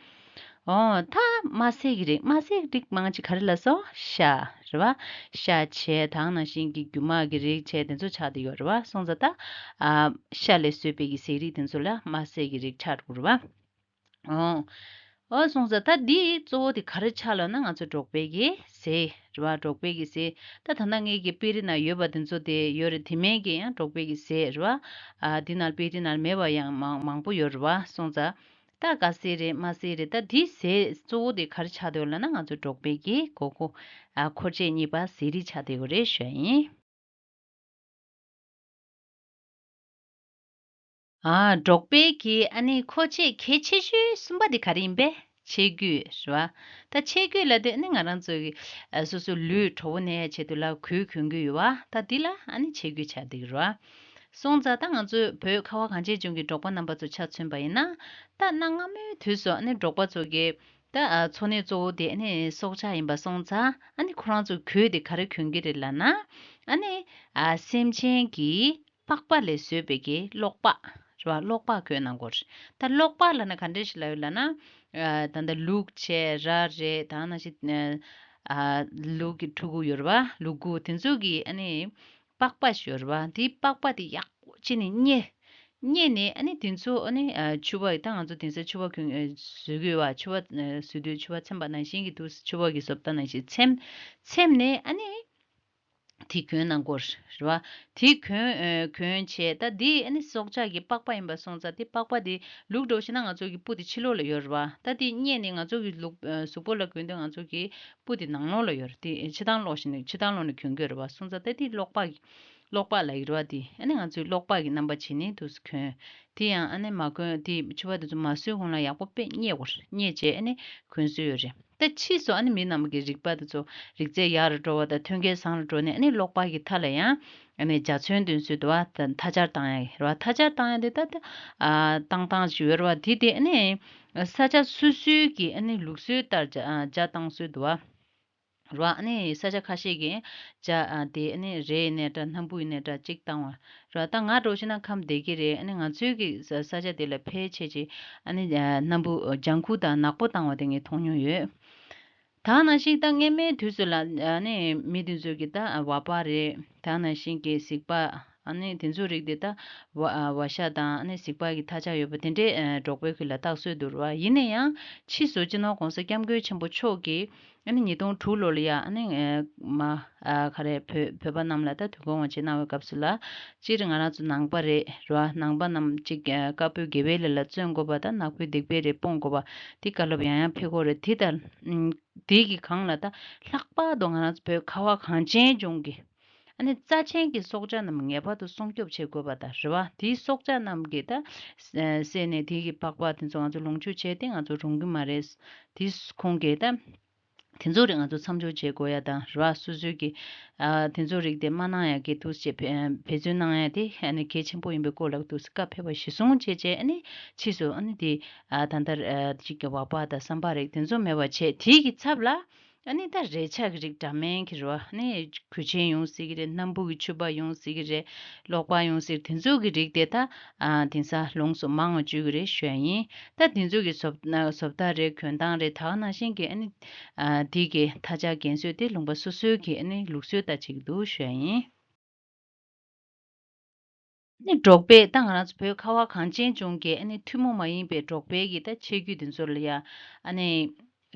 ཨོ་ད་དམར་ཟས་ཀྱི་རིགས། དམར་ཟས་ཀྱི་རིགས་མང་ཆེ་ག་རེ་ལབ་སོང་། ཤ་རེད་བ། ཤ་བྱས་ད་ནང་བཞིན་གྱི་རྒྱུ་མ་གི་རིགས་བྱས་དེ་ཚོ་ཆགས་བསྡད་ཡོད་རེད་བ། སོང་ཙང་ད་ཨ་ཤ་ལས་བཟོས་པའི་གི་ཟས་རིགས་དེ་ཚོ་ལ་དམར་ཟས་ཀྱི་རིགས་ཆགས་འགྲོ་གི་རེད་བ། ཨོ། ཨོ་སོང་ཙང་ད་འདི་གཙོ་བོ་དེ་ག་རེ་ཆགས་ལབ་ན་ང་ཚོ་འབྲོག་པའི་གི་ཟས་རེད་བ། འབྲོག་པའི་གི་ཟས། ད་ད་ལྟ་ངའི་གི་དཔེ་རིས་ན་ཡོད་པ་དེ་ཚོ་དེ་ཡོད་རེད། དེ་མིན་གི་ཡང་འབྲོག་པའི་གི་ཟས་རེད་བ། ཨ་འདི་ན་དཔེ་རིས་ན་མེད་པ་ཡང་མང་མང་པོ་ཡོད་རེད་བ། སོང་ཙང་ད་དཀར་ཟས་རེད། དམར་ཟས་རེད། ད་འདི་ཟས་གཙོ་བོ་དེ་ག་རེ་ཆགས་བསྡད་ཡོད་ལབ་ན་ང་ཚོ་འབྲོག་པའི་གི་མགོ་སྐོར་ཨ་འཁོར་ཆས་གཉིས་པ་ཟས་རིགས་ཆགས་བསྡད་ཡོད་རེད་ཞུ་ཡ་ཡིན། ཨ་འབྲོག་པའི་གི་ཨ་ནི་མཁོ་ཆས་གལ་ཆེ་ཤོས་གསུམ་པ་དེ་ག་རེ་ཡིན་པས། ཆས་གོས་རེད་བ། ད་ཆས་གོས་ལབ་དུས་ཨ་ནི་ང་རང་ཚོ་གི་ཨ་སོ་སོ་ལུས་དྲོ་པོ་གནས་ཆེད་དུ་ལ་གོས་གོན་གི་ཡོད་བ། ད་འདི་ལ་ཨ་ནི་ཆས་གོས་ཆགས་བསྡད་ཀྱི་རེད་བ། སོང་ཙང་ད་ང་ཚོའི་བོད་ཁ་བ་གངས་ཅན་ལྗོངས་ཀྱི་འབྲོག་པ་རྣམ་པ་ཚོ་ཆ་མཚོན་པ་ཡིན་ན། ད་གནའ་སྔ་མོའི་དུས་སུ་ཨ་ནི་འབྲོག་པ་ཚོ་གི་ད་ཨ་འཚོ་གནས་གཙོ་བོ་དེ་ཨ་ནི་སྲོག་ཆགས་ཡིན་པ་སོང་ཙང་། ཨ་ནི་ཁོ་རང་ཚོ་གོས་དེ་ག་རེ་གོན་གི་རེད་ལབ་ན། ཨ་ནི་ཨ་སེམས་ཅན་གྱི་པགས་པ་ལས་བཟོས་པའི་གི་གློག་པགས་རེད་བ། གློག་པགས་གོན་གནང་གོ། ད་གློག་པགས་ལབ་ན་ག་འདྲ་ཞིག་ལབ་ཡོད་ལབ་ན། ཨ་ད་ལྟ་ལུག་བྱས་ར་རེད། ད་ནང་བཞིན་ཨ་ལུག་གི་ཕྲུ་གུ་ཡོད་རེད་བ། ལུ་གུ་དེ་ཚོ་གི་ཨ་ནི་པགས་པ་ཞིག་ཡོད་རེད་བ། དེའི་པགས་པ་དེ་ཡག་པོ་བྱས་ནས་མཉེ། མཉེ་ནས་ཨ་ནི་དེ་ཚོ་ཨ་ནི་ཨ་ཕྱུ་པ། ད་ང་ཚོ་དེང་སང་ཕྱུ་པ་གོན་ཨ་བཟོ་གི་ཡོད་བ། ཕྱུ་པ་ཨ་བཟོ་དུས་ཕྱུ་པ་ཚེམ་པ་ནང་བཞིན་གྱི་འདུག་ཕྱུ་པ་གི་བཟོ་ལྟ་ནང་བཞིན་ཚེམ། ཚེམ་ནས་ཨ་ནི་དེ་གོན་གནང་གོ་རེད་བ། དེ་གོན་ཨ་གོན་བྱས། ད་དེ་ཨ་ནི་སྲོག་ཆགས་ཀྱི་པགས་པ་ཡིན་པ་སོང་ཙང་། དེ་པགས་པ་དེ་ལུག་འདྲ་བོ་བྱས་ན་ང་ཚོ་གི་སྤུ་དེ་ཕྱི་ལོགས་ལ་ཡོད་རེད་བ། ད་དེ་མཉེ་ནས་ང་ཚོ་གི་ལུག་ཨ་གཟུགས་པོ་ལ་གོན་དུས་ང་ཚོ་གི་སྤུ་དེ་ནང་ལོགས་ལ་ཡོད་རེད། དེ་ཕྱི་ཐང་སློག་བཞིན་ནས་ཕྱི་ཐང་སློག་ནས་གོན་གྱི་ཡོད་རེད་བ། སོང་ཙང་ད་དེ་གློག་པགས་ཀྱི་གློག་པགས་ལབ་ཀྱི་རེད་བ། དེ་ཨ་ནི་ང་ཚོའི་གློག་པགས་ཀྱི་རྣམ་པ་བྱས་ནས་འདུག་སེ་གོན། དེ་ཡང་ཨ་ནི་མ་གོན། དེ་ཕྱུ་པ་དེ་ཚོ་མ་གསོས་གོང་ལ་ཡག་པོ་དཔེ་མཉེ་དགོས་རེད། མཉེ་བྱས་ཨ་ནི་གོན་སྲོལ་ཡོད་རེད། ད་ཕྱིས་སུ་ཨ་ནི་མི་རྣམས་ཀྱི་རིག་པ་དེ་ཚོ་རིག་རྩལ་ཡར་འགྲོ་བ་དང་མཐུན་རྐྱེན་བཟང་རུ་འགྲོ་ནས། ཨ་ནི་གློག་པགས་ཀྱི་མཐའ་ལ་ཡང་ཨ་ནི་འཇའ་ཚོན་འདོན་སྲོལ་འདུག་བ། ད་མཐའ་ཆར་བཏང་ཡ་རེད་བ། མཐའ་ཆར་བཏང་ཡ་དེ་ད་ད་ཨ་བཏང་སྟངས་ཤིག་ཡོད་རེད་བ། དེ་དེ་ཨ་ནི་ས་ཆ་སོ་སོའི་གི་ཨ་ནི་ལུགས་སྲོལ་ལྟར་འཇའ་ཨ་འཇའ་བཏང་སྲོལ་འདུག་བ། རེད་བ། ཨ་ནི་ས་ཆ་ཁ་ཤས་ཀྱིས་འཇའ་ཨ་དེ་ཨ་ནི་རས་ཡིན་ནའི་འདྲ། སྣམ་བུ་ཡིན་ནའི་འདྲ། གཅིག་བཏང་བ་རེད་བ། ད་ང་འདྲ་བོ་བྱས་ན་ཁམས་བདེ་གི་རེད། ཨ་ནི་ང་ཚོའི་གི་ས་ས་ཆ་དེ་ལ་ཕལ་ཆེར་ཅིག་ཨ་ནི་ཨ་སྣམ་བུ་ལྗང་ཁུ་དང་ནག་པོ་བཏང་བ་དེ་ངས་མཐོང་མྱོང་ཡོད། ད་ནང་བཞིན་ད་སྔ་མའི་དུས་སུ་ལ་ཨ་ནི་མི་དེ་ཚོས་གི་ད་བ་པ་རེད། ད་ནང་བཞིན་གི་གཟིག་པ། ཨ་ནི་དེ་ཚོའི་རིགས་དེ་ད་བ་ཨ་བ་ཤ་དང་ཨ་ནི་གཟིག་པ་གི་མཐའ་ཆ་ཡོད་པ་དེ་འདྲའི་ཨ་འབྲོག་པའི་ཁུལ་ལ་བཏགས་སྲོལ་འདུག་རེད་བ། ཡིན་ན་ཡང་ཕྱིས་སུ་སྤྱི་ནོར་༸གོང་ས་༸སྐྱབས་མགོན་ཆེན་པོ་མཆོག་གིས་ཨ་ནི་ཉིས་སྟོང་དྲུག་ལོ་ལ་ཡ་ཨ་ནི་ཨ་མ་ཨ་ག་རེ་བོད་བོད་པ་རྣམས་ལ་ད་དུས་འཁོར་དབང་ཆེན་གནང་བའི་སྐབས་སུ་ལ། སྤྱིར་ང་རང་ཚོ་ནང་པ་རེད་རེད་བ། ནང་པ་རྣམས་གཅིག་ཨ་དཀར་པོའི་དགེ་བའི་ལས་ལ་བརྩོན་དགོས་པ་དང་ནག་པོའི་སྡིག་པའི་ལས་སྤོང་དགོས་པ་དེ་བཀའ་སློབ་ཡང་ཡང་ཕེབས་ཀྱི་ཡོད་རེད། དེ་ལྟར་ཨ་དེ་གི་སྒང་ལ་ད་ལྷག་པར་དུ་ང་རང་ཚོ་བོད་ཁ་བ་གངས་ཅན་ལྗོངས་ཀྱི་ཨ་ནི་རྩ་ཆེན་གྱི་སྲོག་ཆགས་རྣམས་ངེས་པར་དུ་སྲུང་སྐྱོབ་བྱེད་དགོས་པ་དང་རེད་བ། དེའི་སྲོག་ཆགས་རྣམས་ཀྱི་ད་བསད་ནས་དེ་གི་པགས་པ་དེ་ཚོ་ང་ཚོ་ལོངས་སྤྱོད་བྱས་ཏེ་ང་ཚོ་རུང་གི་མ་རེད། དེ་ཁོང་གིས་ད་ དེ་ཚོ་རིགས་ང་ཚོ་མཚམས་འཇོག་བྱེད་དགོས་ཡ་དང་ར། སོ་སོའི་གི་ཨ་དེ་ཚོ་རིགས་དེ་མ་གནང་ཡ་གི་འདུག་སེ་བེད་སྤྱོད་གནང་ཡ་དེ་ཨ་ནི་གལ་ཆེན་པོ་ཡིན་པའི་སྐོར་ལ་འདུག་སེ་བཀའ་ཕེབས་པ་གཞིར་བཟུང་བྱས་བྱས། ཨ་ནི་ཕྱིས་སུ་ཨ་ནི་དེ་ཨ་ད་ལྟ་ཨ་ཅིག་གི་བག་པ་དང་སྲན་པ་རིགས་དེ་ཚོ་མེད་པ་བྱས། དེ་གི་ཚབ་ལ་ཨ་ནི་ད་རས་ཆ་གི་རིགས་འདྲ་མིན་གྱི་ར། ཨ་ནི་གོས་ཆེན་ཡོང་སྲིད་ཀྱི་རེད། སྣམ་བུ་གི་ཕྱུ་པ་ཡོང་སྲིད་ཀྱི་རེད། གློག་པ་ཡོང་སྲིད། དེ་ཚོ་གི་རིགས་དེ་ད་ཨ་དེང་སང་ལོངས་སུ་མང་བ་བཅུག་གི་རེད་ཞུ་ཡ་ཡིན། ད་དེ་ཚོ་གི་བཟོ་བཟོ་ལྟ་རེད། གྱོན་སྟངས་རེད། ད་ག་ནང་བཞིན་གྱི་ཨ་ནི་ཨ་དེ་གི་ཐ་ཆ་རྒན་གསོས་དེ་ལུང་པ་སོ་སོའི་གི་ཨ་ནི་ལུགས་སྲོལ་ལྟར་བྱེད་ཀྱི་འདུག་ཞུ་ཡ་ཡིན། ཨ་ནི་འབྲོག་པས་ད་ང་རང་ཚོ་བོད་ཁ་བ་གངས་ཅན་ལྗོངས་ཀྱི་ཨ་ནི་ཐུན་མོང་མ་ཡིན་པའི་འབྲོག་པའི་གི་ད་ཆས་གོས་དེ་ཚོ་ལ་ཡ་ཨ་ནི་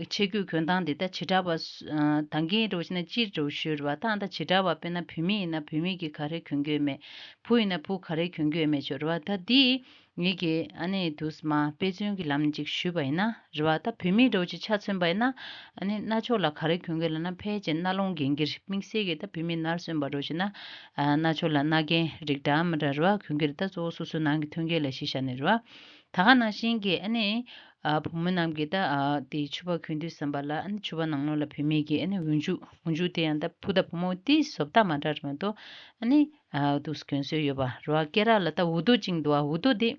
ཆས་གོས་གྱོན་སྟངས་དེ་ད་བྱེ་བྲག་པ་སུ་ཨ་ད་གིན་འདྲ་བོ་བྱས་ན་སྤྱིར་འདྲ་བོ་ཞུས་རེད་བ། ད་ད་བྱེ་བྲག་པ་དཔེར་ན་བུད་མེད་ཡིན་ན་བུད་མེད་ཀྱིས་ག་རེ་གྱོན་གྱི་ཡོད་མེད། བུ་ཡིན་ན་བུ་ག་རེ་གྱོན་གྱི་ཡོད་མེད་ཅིག་རེད་བ། ད་འདི་ངེད་ཀྱིས་ཨ་ནི་དུས་མ་དཔེ་མཚོན་གྱི་ལམ་ཅིག་ཞུས་པ་ཡིན་ན་རེད་བ། ད་བུད་མེད་འདྲ་བོ་ཅིག་ཆ་མཚོན་པ་ཡིན་ན་ཨ་ནི་རྣ་ཅོག་ལ་ག་རེ་གྱོན་གྱི་ལབ་ན་ཕལ་ཆེར་རྣ་ལོང་རྒན་གྱི་རེད། དམིགས་བསལ་གྱི་ད་བུད་མེད་ནར་སོན་པ་འདྲ་བོ་བྱས་ན་ཨ་རྣ་ཅོག་ལ་རྣ་རྒན་རིགས་འདྲ་མི་འདྲ་རེད་བ། གྱོན་གྱི་རེད། ད་གཙོ་བོ་སོ་སོའི་ནང་གི་མཐུན་རྐྱེན་ལ་གཞི་བཞག་ནས་རེད་བ། ད་ག་ནང་བཞིན་གྱི་ཨ་ནི་ཨ་བུ་མོ་རྣམས་ཀྱིས་ད་ཨ་དེ་ཕྱུ་པ་གྱོན་དུས་ཙམ་པ་ལ་ཨ་ནི་ཕྱུ་པ་ནང་ལོགས་ལ་བུད་མེད་ཀྱི་ཨ་ནི་འོག་འཇུག་འོག་འཇུག་དེ་ཡང་ད་བུ་དང་བུ་མོ་དེ་བཟོ་ལྟ་མ་འདྲ་རེད་མ་གཏོགས་ཨ་ནི་ཨ་འདུག་སེ་གྱོན་སྲོལ་ཡོད་པ་རེད་བ། སྐེ་རགས་ལ་ད་འོག་ཏོ་བཅིངས་འདུག་བ། འོག་ཏོ་དེ་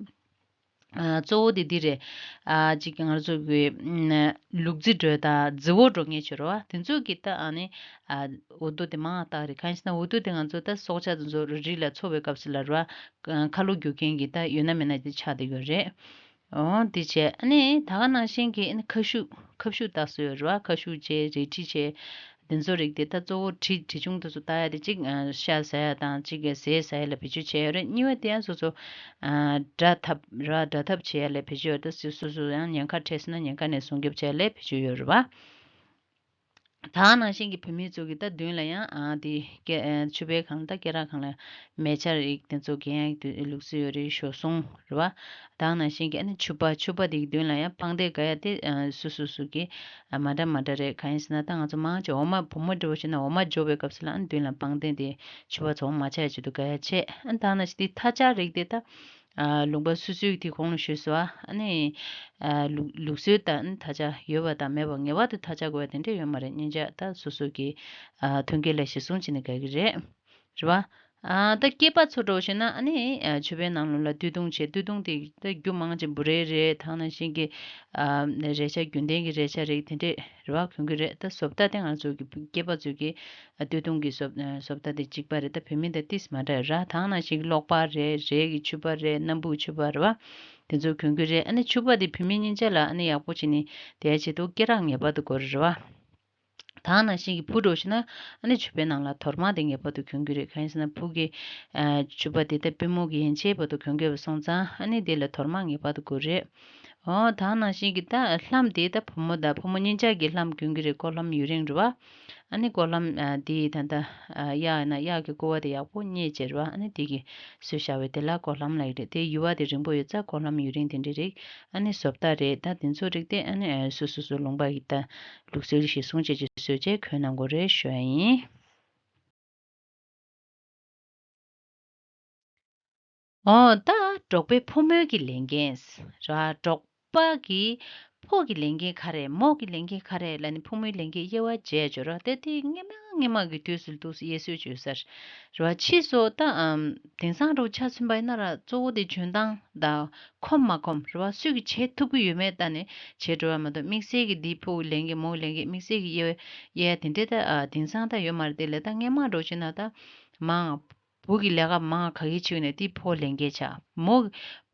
ཨ་གཙོ་བོ་དེ་འདི་རེད། ཨ་ཅིག་ང་ཚོ་གི་ཨ་ལུག་རྫི་འདྲ་དང་རྫི་བོ་འདྲ་ངེས་ཅོ་རེད་བ། དེ་ཚོ་གི་ད་ཨ་ནི་ཨ་འོག་ཏོ་དེ་མང་བ་རྟགས་རེད། གང་ཡིན་ཟེར་ན་འོག་ཏོ་དེ་ང་ཚོ་ད་སྲོག་ཆགས་དེ་ཚོ་རི་ལ་འཚོ་བའི་སྐབས་སུ་ལ་རེད་བ། ཁ་ལོ་རྒྱུག་མཁན་གྱི་ད་ཡོད་ན་མེད་ན་དེ་ཆགས་བསྡད་ཡོད་རེད། འོ་དེ་བྱས་ཨ་ནི་ད་ག་ནང་བཞིན་གྱི་ཨ་ནི་ཁ་ཤུག་ཁ་ཤུག་བཏགས་སྲོལ་ཡོད་རེད་བ། ཁ་ཤུག་བྱས་རལ་གྲི་བྱས་དེ་ཚོ་རིགས་དེ་ད་གཙོ་བོ་གྲི་གྲི་ཆུང་དེ་ཚོ་བཏགས་ཡ་དེ་གཅིག་ཨ་ཤ་ཟ་ཡ་དང་གཅིག་གི་ཟས་ཟ་ཡ་ལ་བེད་སྤྱོད་བྱས་ཡོད་རེད། གཉིས་པ་དེ་ཡང་སོ་སོ་ཨ་དགྲ་འཐབ་ར་དགྲ་འཐབ་བྱེད་ཡ་ལ་བེད་སྤྱོད་ཡོད་རེད། ད་སོ་སོ་སོ་ཡང་ཉེན་ཁ་འཕྲད་སོང་ན་ཉེན་ཁ་ནས་སྲུང་སྐྱོབ་བྱེད་ཡ་ལ་བེད་སྤྱོད་ཡོད་རེད་བ། ད་ག་ནང་བཞིན་གྱི་བུད་མེད་ཚོ་གི་ད་མདུན་ལ་ཡང་ཨ་དེ་སྐེ་ཨ་ཕྱུ་པའི་སྒང་ད་སྐེ་རགས་སྒང་ལ་མལ་ཆ་རིགས་དེ་ཚོ་གྱོན་ཡག་དེ་ལུགས་སྲོལ་ཡོད་རེད། ཞོ་ཟུང་རེད་བ། ད་ག་ནང་བཞིན་གྱི་ཨ་ནི་ཕྱུ་པ་ཕྱུ་པ་དེ་གི་མདུན་ལ་ཡང་པང་གདན་དགའ་ཡ་དེ་ཨ་སོ་སོ་སོ་གི་ཨ་མ་འདྲ་མ་འདྲ་རེད། གང་ཡིན་ཟེར་ན་ད་ང་ཚོ་མང་ཆེ་འོ་མ་བུ་མོ་འདྲ་བོ་བྱས་ན་འོ་མ་འཇོ་བའི་སྐབས་སུ་ལ་ཨ་ནི་མདུན་ལ་པང་གདན་དེ་ཕྱུ་པ་ཚོ་འོ་མ་ཆ་ཡ་ཆེད་དུ་དགའ་ཡ་བྱས། ཨ་ནི་ད་ག་ནང་བཞིན་དེ་ཐ་ཆ་རིགས་དེ་ད། ཨ་ལུང་པ་སོ་སོའི་དེ་གོང་ལ་ཞུས་སོ། ཨ་ནི་ཨ་ལུགས་ལུགས་སྲོལ་དང་ཐ་ཆ་ཡོད་པ་དང་མེད་པ་ངེས་པར་དུ་ཐ་ཆ་དགོས་པ་དེ་འདྲ་ཡོད་མ་རེད། སྙིང་རྗེ་ད་སོ་སོ་གི་ཨ་མཐུན་རྐྱེན་ལ་གཞི་བཟུང་བྱས་ནས་དགའ་གི་རེད། རེད་བ། ཨ་ད་སྐྱེས་པ་ཚོ་འདྲ་བོ་བྱས་ན་ཨ་ནི་ཨ་ཕྱུ་པའི་ནང་ལོགས་ལ་སྟོད་ཐུང་བྱས། སྟོད་ཐུང་དེ་ད་རྒྱུ་མང་ཆེ་འབུ་རས་རེད། ད་ག་ནང་བཞིན་གྱི་ཨ་རས་ཆ་རྒྱུན་ལྡན་གྱི་རས་ཆ་རེད། དེ་འདྲས་རེད་བ། གྱོན་གི་རེད། ད་བཟོ་ལྟ་དེ་ང་ཚོ་གི་སྐྱེས་པ་ཚོ་གི་ཨ་སྟོད་ཐུང་གི་བཟོ་བཟོ་ལྟ་དེ་གཅིག་པ་རེད། ད་བུད་མེད་དང་ཏིས་མ་འདྲ་ར། ད་ག་ནང་བཞིན་གློག་པ་རེད། རས་ཀྱི་ཕྱུ་པ་རེད། སྣམ་བུ་ཕྱུ་པ་རེད་བ། དེ་ཚོ་གྱོན་གི་རེད། ཨ་ནི་ཕྱུ་པ་དེ་བུད་མེད་གཉིས་ཆ་ལ་ཨ་ནི་ཡག་པོ་བྱས་ནས་དེའི་ཆེད་དུ་སྐེ་རགས་ངེས་པར་དུ་དགོས་རེད་བ། ད་ག་ནང་བཞིན་གྱི་བུ་འདྲ་བོ་བྱས་ན་ཨ་ནི་ཕྱུ་པའི་ནང་ལ་དོར་དམར་དེ་ངེས་པར་དུ་གྱོན་གི་རེད། གང་ཡིན་ཟེར་ན་བུ་གི་ཨ་ཕྱུ་པ་དེ་ད་པུས་མོ་གི་ཡན་ཆད་བར་དུ་གྱོན་དགོས་པ་སོང་ཙང་ཨ་ནི་དེ་ལ་དོར་དམར་ངེས་པར་དུ་དགོས་རེད། འོ་ད་ག་ནང་བཞིན་གྱི་ད་ལྷམ་དེ་ད་བུ་མོ་དང་བུ་མོ་གཉིས་ཆ་གི་ལྷམ་གྱོན་གི་རེད། ཀོ་ལྷམ་ཡུ་རིང་རེད་བ། ཨ་ནི་ཀོ་ལྷམ་ཨ་དེ་ད་ད་ཨ་གཡག་ཡིན་ན་གཡག་གི་ཀོ་བ་དེ་ཡག་པོ་མཉེད་བྱས་རེད་བ། ཨ་ནི་དེ་གི་བཟོས་བཞག་པའི་དེ་ལ་ཀོ་ལྷམ་ལབ་ཀྱི་རེད། དེ་ཡུ་བ་དེ་རིང་པོ་ཡོད་ཙང་ཀོ་ལྷམ་ཡུ་རིང་དེ་འདྲ་རེད། ཨ་ནི་བཟོ་ལྟ་རེད། ད་དེ་ཚོ་རིགས་དེ་ཨ་ནི་ཨ་སོ་སོ་སོ་ལུང་པ་གི་ད་ལུགས་སྲོལ་གཞིར་བཟུང་བྱས་ཀྱི་བཟོས་བྱས་གྱོན་གནང་དགོས་རེད་ཞུ་ཡ་ཡིན། འོ་ད་འབྲོག་པའི་ཕོ་མོའི་གི་ལས་འགན་ར། འབྲོག་པ་གི་ཕོ་གི་ལས་འགན་ག་རེ་མོ་གི་ལས་འགན་ག་རེ་ལབ་ནས་ཕོ་མོའི་ལས་འགན་དབྱེ་བ་འབྱེད་འཇོག་ར། དེ་དེ་སྔ་མ་སྔ་མ་གི་དུས་སུ་འདུག་སེ་དབྱེ་སྲོལ་བྱོས་ས་རེད་བ། ཕྱིས་སུ་ད་ཨམ་དེང་སང་འདྲ་བོ་ཆ་མཚོན་པ་ཡིན་ན་ར་གཙོ་བོ་དེ་འཇོན་ཐང་དང་ཁོམ་མ་ཁོམ་རེད་བ། སུས་ཀྱིས་བྱེད་ཐུབ་ཀྱི་ཡོད་མེད་ལྟ་ནས་བྱེད་འགྲོ་བ་མ་གཏོགས་དམིགས་བསལ་གྱི་འདི་ཕོ་གི་ལས་འགན་མོ་གི་ལས་འགན་དམིགས་བསལ་གྱི་དབྱེ་བ་དབྱེ་ཡ་དེ་འདྲའི་ད་ཨ་དེང་སང་ད་ཡོད་མ་རེད། དེ་ལས་ད་སྔ་མ་འདྲ་བོ་བྱས་ན་ད་མང་བུ་གི་ལས་ཀ་མང་ག་གི་བྱེད་ཀྱི་ཡོད་ན་དེ་ཕོ་ལས་འགན་ཆགས། མོ་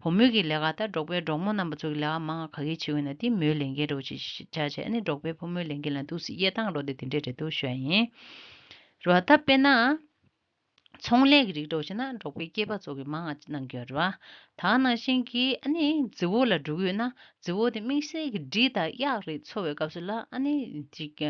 བུ་མོ་གི་ལས་ཀ་ད་འབྲོག་པའི་འབྲོག་མོ་རྣམ་པ་ཚོ་གི་ལས་ཀ་མང་ག་གི་བྱེད་ཀྱི་ཡོད་ན་དེ་མོའི་ལས་འགན་འདྲ་བོ་ཅིག་ཆགས་བྱས། ཨ་ནི་འབྲོག་པའི་ཕོ་མོའི་ལས་འགན་ལ་འདུག་སེ་དབྱེ་སྟངས་འདྲ་བོ་དེ་དེ་འདྲས་རེད་འདུག་ཞུ་ཡ་ཡིན། རེད་བ། ད་དཔེར་ན། ཚོང་ལས་ཀྱི་རིགས་འདྲ་བོ་བྱས་ན་འབྲོག་པའི་སྐྱེས་པ་ཚོ་གིས་མང་ང་གནང་གི་ཡོད་རེད་བ། ད་ག་ནང་བཞིན་གྱི་ཨ་ནི་རྫི་བོ་ལ་འགྲོ་གི་ཡོད་ན་རྫི་བོ་དེ་དམིགས་བསལ་གྱི་འབྲི་དང་གཡག་རིགས་འཚོ་བའི་སྐབས་སུ་ལ་ཨ་ནི་ཅིག་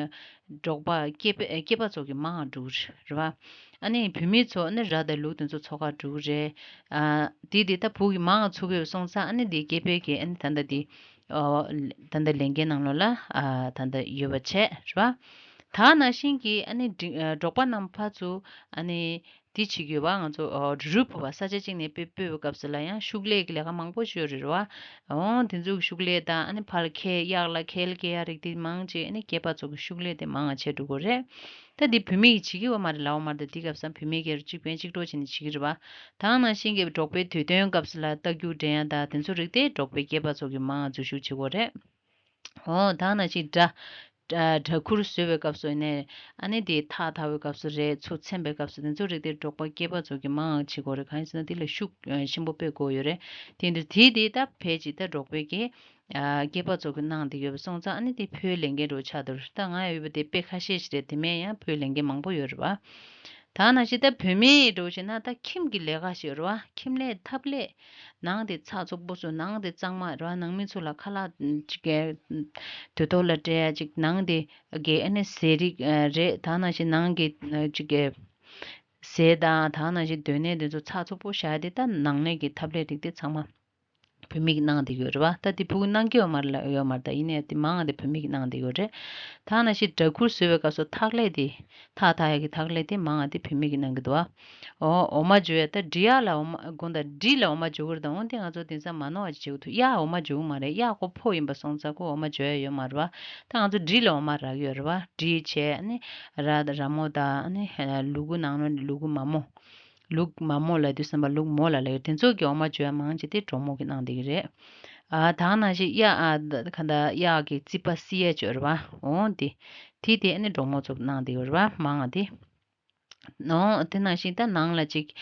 འབྲོག་པ་སྐྱེས་པ་སྐྱེས་པ་ཚོ་གིས་མང་ང་འགྲོ་གི་རེད་བ། ཨ་ནི་བུད་མེད་ཚོ་ཨ་ནི་ར་དང་ལུག་དེ་ཚོ་འཚོ་གར་འགྲོ་གི་རེད། ཨ་དེ་དེ་ད་བུ་གིས་མང་ང་འཚོ་གི་ཡོད་སོང་ཙང་ཨ་ནི་དེ་སྐྱེས་པའི་གི་ཨ་ནི་ད་ལྟ་དེ་ཨོ་ད་ལྟ་ལས་འགན་ནང་ལོགས་ལ་ཨ་ད་ལྟ་ཡོད་པ་བྱས་རེད་བ། ད་ག་ནང་བཞིན་གྱི་ཨ་ནི་འབྲི་ཨ་འབྲོག་པ་རྣམས་ཕར་ཚུར་ཨ་ནི། འདི་བྱེད་ཀྱི་ཡོད་པ། ང་ཚོ་ཨོ་རུལ་སུ་བ་ས་ཆ་གཅིག་ནས་སྤོས་སྤོས་པའི་སྐབས་སུ་ལ་ཡང་ཤུགས་ལས་ཀྱི་ལས་ཀ་མང་པོ་ཞིག་ཡོད་རེད་བ། འོ་དེ་ཚོ་གི་ཤུགས་ལས་དང་ཨ་ནི་ཕར་ཁལ་གཡག་ལ་ཁལ་སྐྱེལ་ཡ་རིགས་དེ་མང་ཆེ་ཨ་ནི་སྐྱེས་པ་ཚོ་གི་ཤུགས་ལས་དེ་མང་ང་བྱས་འགྲོ་གི་རེད། ད་འདི་བུད་མེད་ཀྱིས་བྱེད་ཀྱི་ཡོད་མ་རེད་ལབ་ཡོད་མ་རེད། ད་འདི་སྐབས་སུ་བུད་མེད་ཀྱིས་གཅིག་ཕན་གཅིག་གྲོགས་བྱས་ནས་བྱེད་ཀྱི་རེད་བ། ད་ནང་བཞིན་གྱི་འབྲོག་པའི་དུས་སྟོན་སྐབས་སུ་ལ་རྟ་རྒྱུག་འགྲན་ཡ་ད་དེ་ཚོ་རིགས་དེ་འབྲོག་པའི་སྐྱེས་པ་ཚོ་གི་མང་ང་འཛུལ་ཞུགས་བྱེད་ཀྱི་ཡོད་རེད། འོ་ད་ནང་བཞིན་སྦྲ། སྦྲ་སྦྲ་གུར་བཟོ་བའི་སྐབས་སུ་ནས་ཨ་ནི་དེ་ཐག་འཐག་པའི་སྐབས་སུ་རེད། ཚོ་འཚེམ་པའི་སྐབས་སུ་དེ་ཚོ་རིགས་དེ་འབྲོག་པ་སྐྱེས་པ་ཚོ་གི་མང་ང་བྱེད་ཀྱི་ཡོད་རེད། གང་ཡིན་ཟེར་ན་དེ་ལ་ཤུགས་ཆེན་པོ་སྤོས་དགོས་ཡོད་རེད། དེ་འདྲ་དེ་དེ་ད་ཕལ་ཆེར་ད་འབྲོག་པའི་གི་ཨ་སྐྱེས་པ་ཚོ་གི་གནང་བསྡད་ཡོད་པ་སོང་ཙང་ཨ་ནི་དེ་ཕོའི་ལས་འགན་འདྲ་ཆགས་འདུག་ད་ང་ཡོད་པ་དེ་དཔེ་ཁ་ཤས་ཤིག་རེད། དེ་མིན་ཡང་ཕོའི་ལས་འགན་མང་པོ་ཡོད་རེད་བ། ད་ནང་བཞིན་ད་བུད་མེད་འདྲ་བོ་བྱས་ན་ད་ཁྱིམ་གྱི་ལས་ཀ་ཞིག་ཡོད་རེད་བ། ཁྱིམ་ལས་ཐབ་ལས། ནང་དེ་ཚགས་ཚུད་པོ་བཟོ། ནང་དེ་གཙང་མ་རེད་བ། ནང་མི་ཚོ་ལ་ཁ་ལག་ཅིག་གི་དུས་ཐོག་ལ་སྤྲད་ཡ་ཅིག་ནང་དེ་གི་ཨ་ནི་ཟས་རིགས་རེད། ད་ནང་བཞིན་ནང་གི་ཅིག་གི་ཟས་དང་ད་ནང་བཞིན་སྡོད་གནས་དེ་ཚོ་ཚགས་ཚུད་པོ་བཞག་ཡ་དེ་ད་ནང་ལས་ཀྱི་ཐབ་ལས་རིགས་དེ་ཚང་མ་བུད་མེད་ཀྱིས་གནང་བསྡད་ཡོད་རེད་བ། ད་དེ་ཕྲུ་གུ་གནང་གི་ཡོད་མ་རེད་ལ་ཡོད་མ་རེད། ད་ཡིན་ནའི་དེ་མང་བ་དེ་བུད་མེད་ཀྱིས་གནང་བསྡད་ཡོད་རེད། ད་ནང་བཞིན་སྦྲ་གུར་བཟོ་བའི་སྐབས་སུ་ཐག་ལས་དེ་ཐག་འཐག་ཡ་གི་ཐག་ལས་དེ་མང་བ་དེ་བུད་མེད་ཀྱིས་གནང་གི་འདུག་བ། འོ་འོ་མ་འཇོ་ཡ་ད་འབྲི་ཡག་ལ་འོ་མ་དགོངས་དག་འབྲི་ལ་འོ་མ་འཇོ་གི་རེད། ད་འོ་དེ་ང་ཚོ་དེང་སང་མ་ནོར་བ་ཅིག་བྱེད་དགོས་འདུག་གཡག་འོ་མ་འཇོ་གི་མ་རེད། གཡག་ཁོ་ཕོ་ཡིན་པ་སོང་ཙང་ཁོ་འོ་མ་འཇོ་ཡ་ཡོད་མ་རེད་བ། ད་ང་ཚོ་འབྲི་ལ་འོ་མ་རག་གི་ཡོད་རེད་བ། འབྲི་བྱས་ཨ་ནི་ར་ར་མོ་དང་ཨ་ནི་ལུ་གུ་ནང་ལོགས་ནས་ལུ་གུ་མ་མོ། ལུག་མ་མོ་ལབ་དུས་ཙམ་པ་ལུག་མོ་ལ་ལབ་ཡོད། དེ་ཚོ་གི་འོ་མ་འཇོ་ཡ་མང་ཆེ་དེ་འབྲོག་མོ་གིས་གནང་བསྡད་ཀྱི་རེད། ཨ་ད་ནང་བཞིན་གཡག་ཨ་ད་ག་ད་གཡག་གི་རྩིད་པ་བསིལ་ཡ་འཇོ་རེད་བ། འོ་དེ་དེ་དེ་ཨ་ནི་འབྲོག་མོ་ཚོ་གནང་བསྡད་ཡོད་རེད་བ། མང་བ་དེ། འོ་དེ་ནང་བཞིན་ད་ནང་ལ་ཅིག་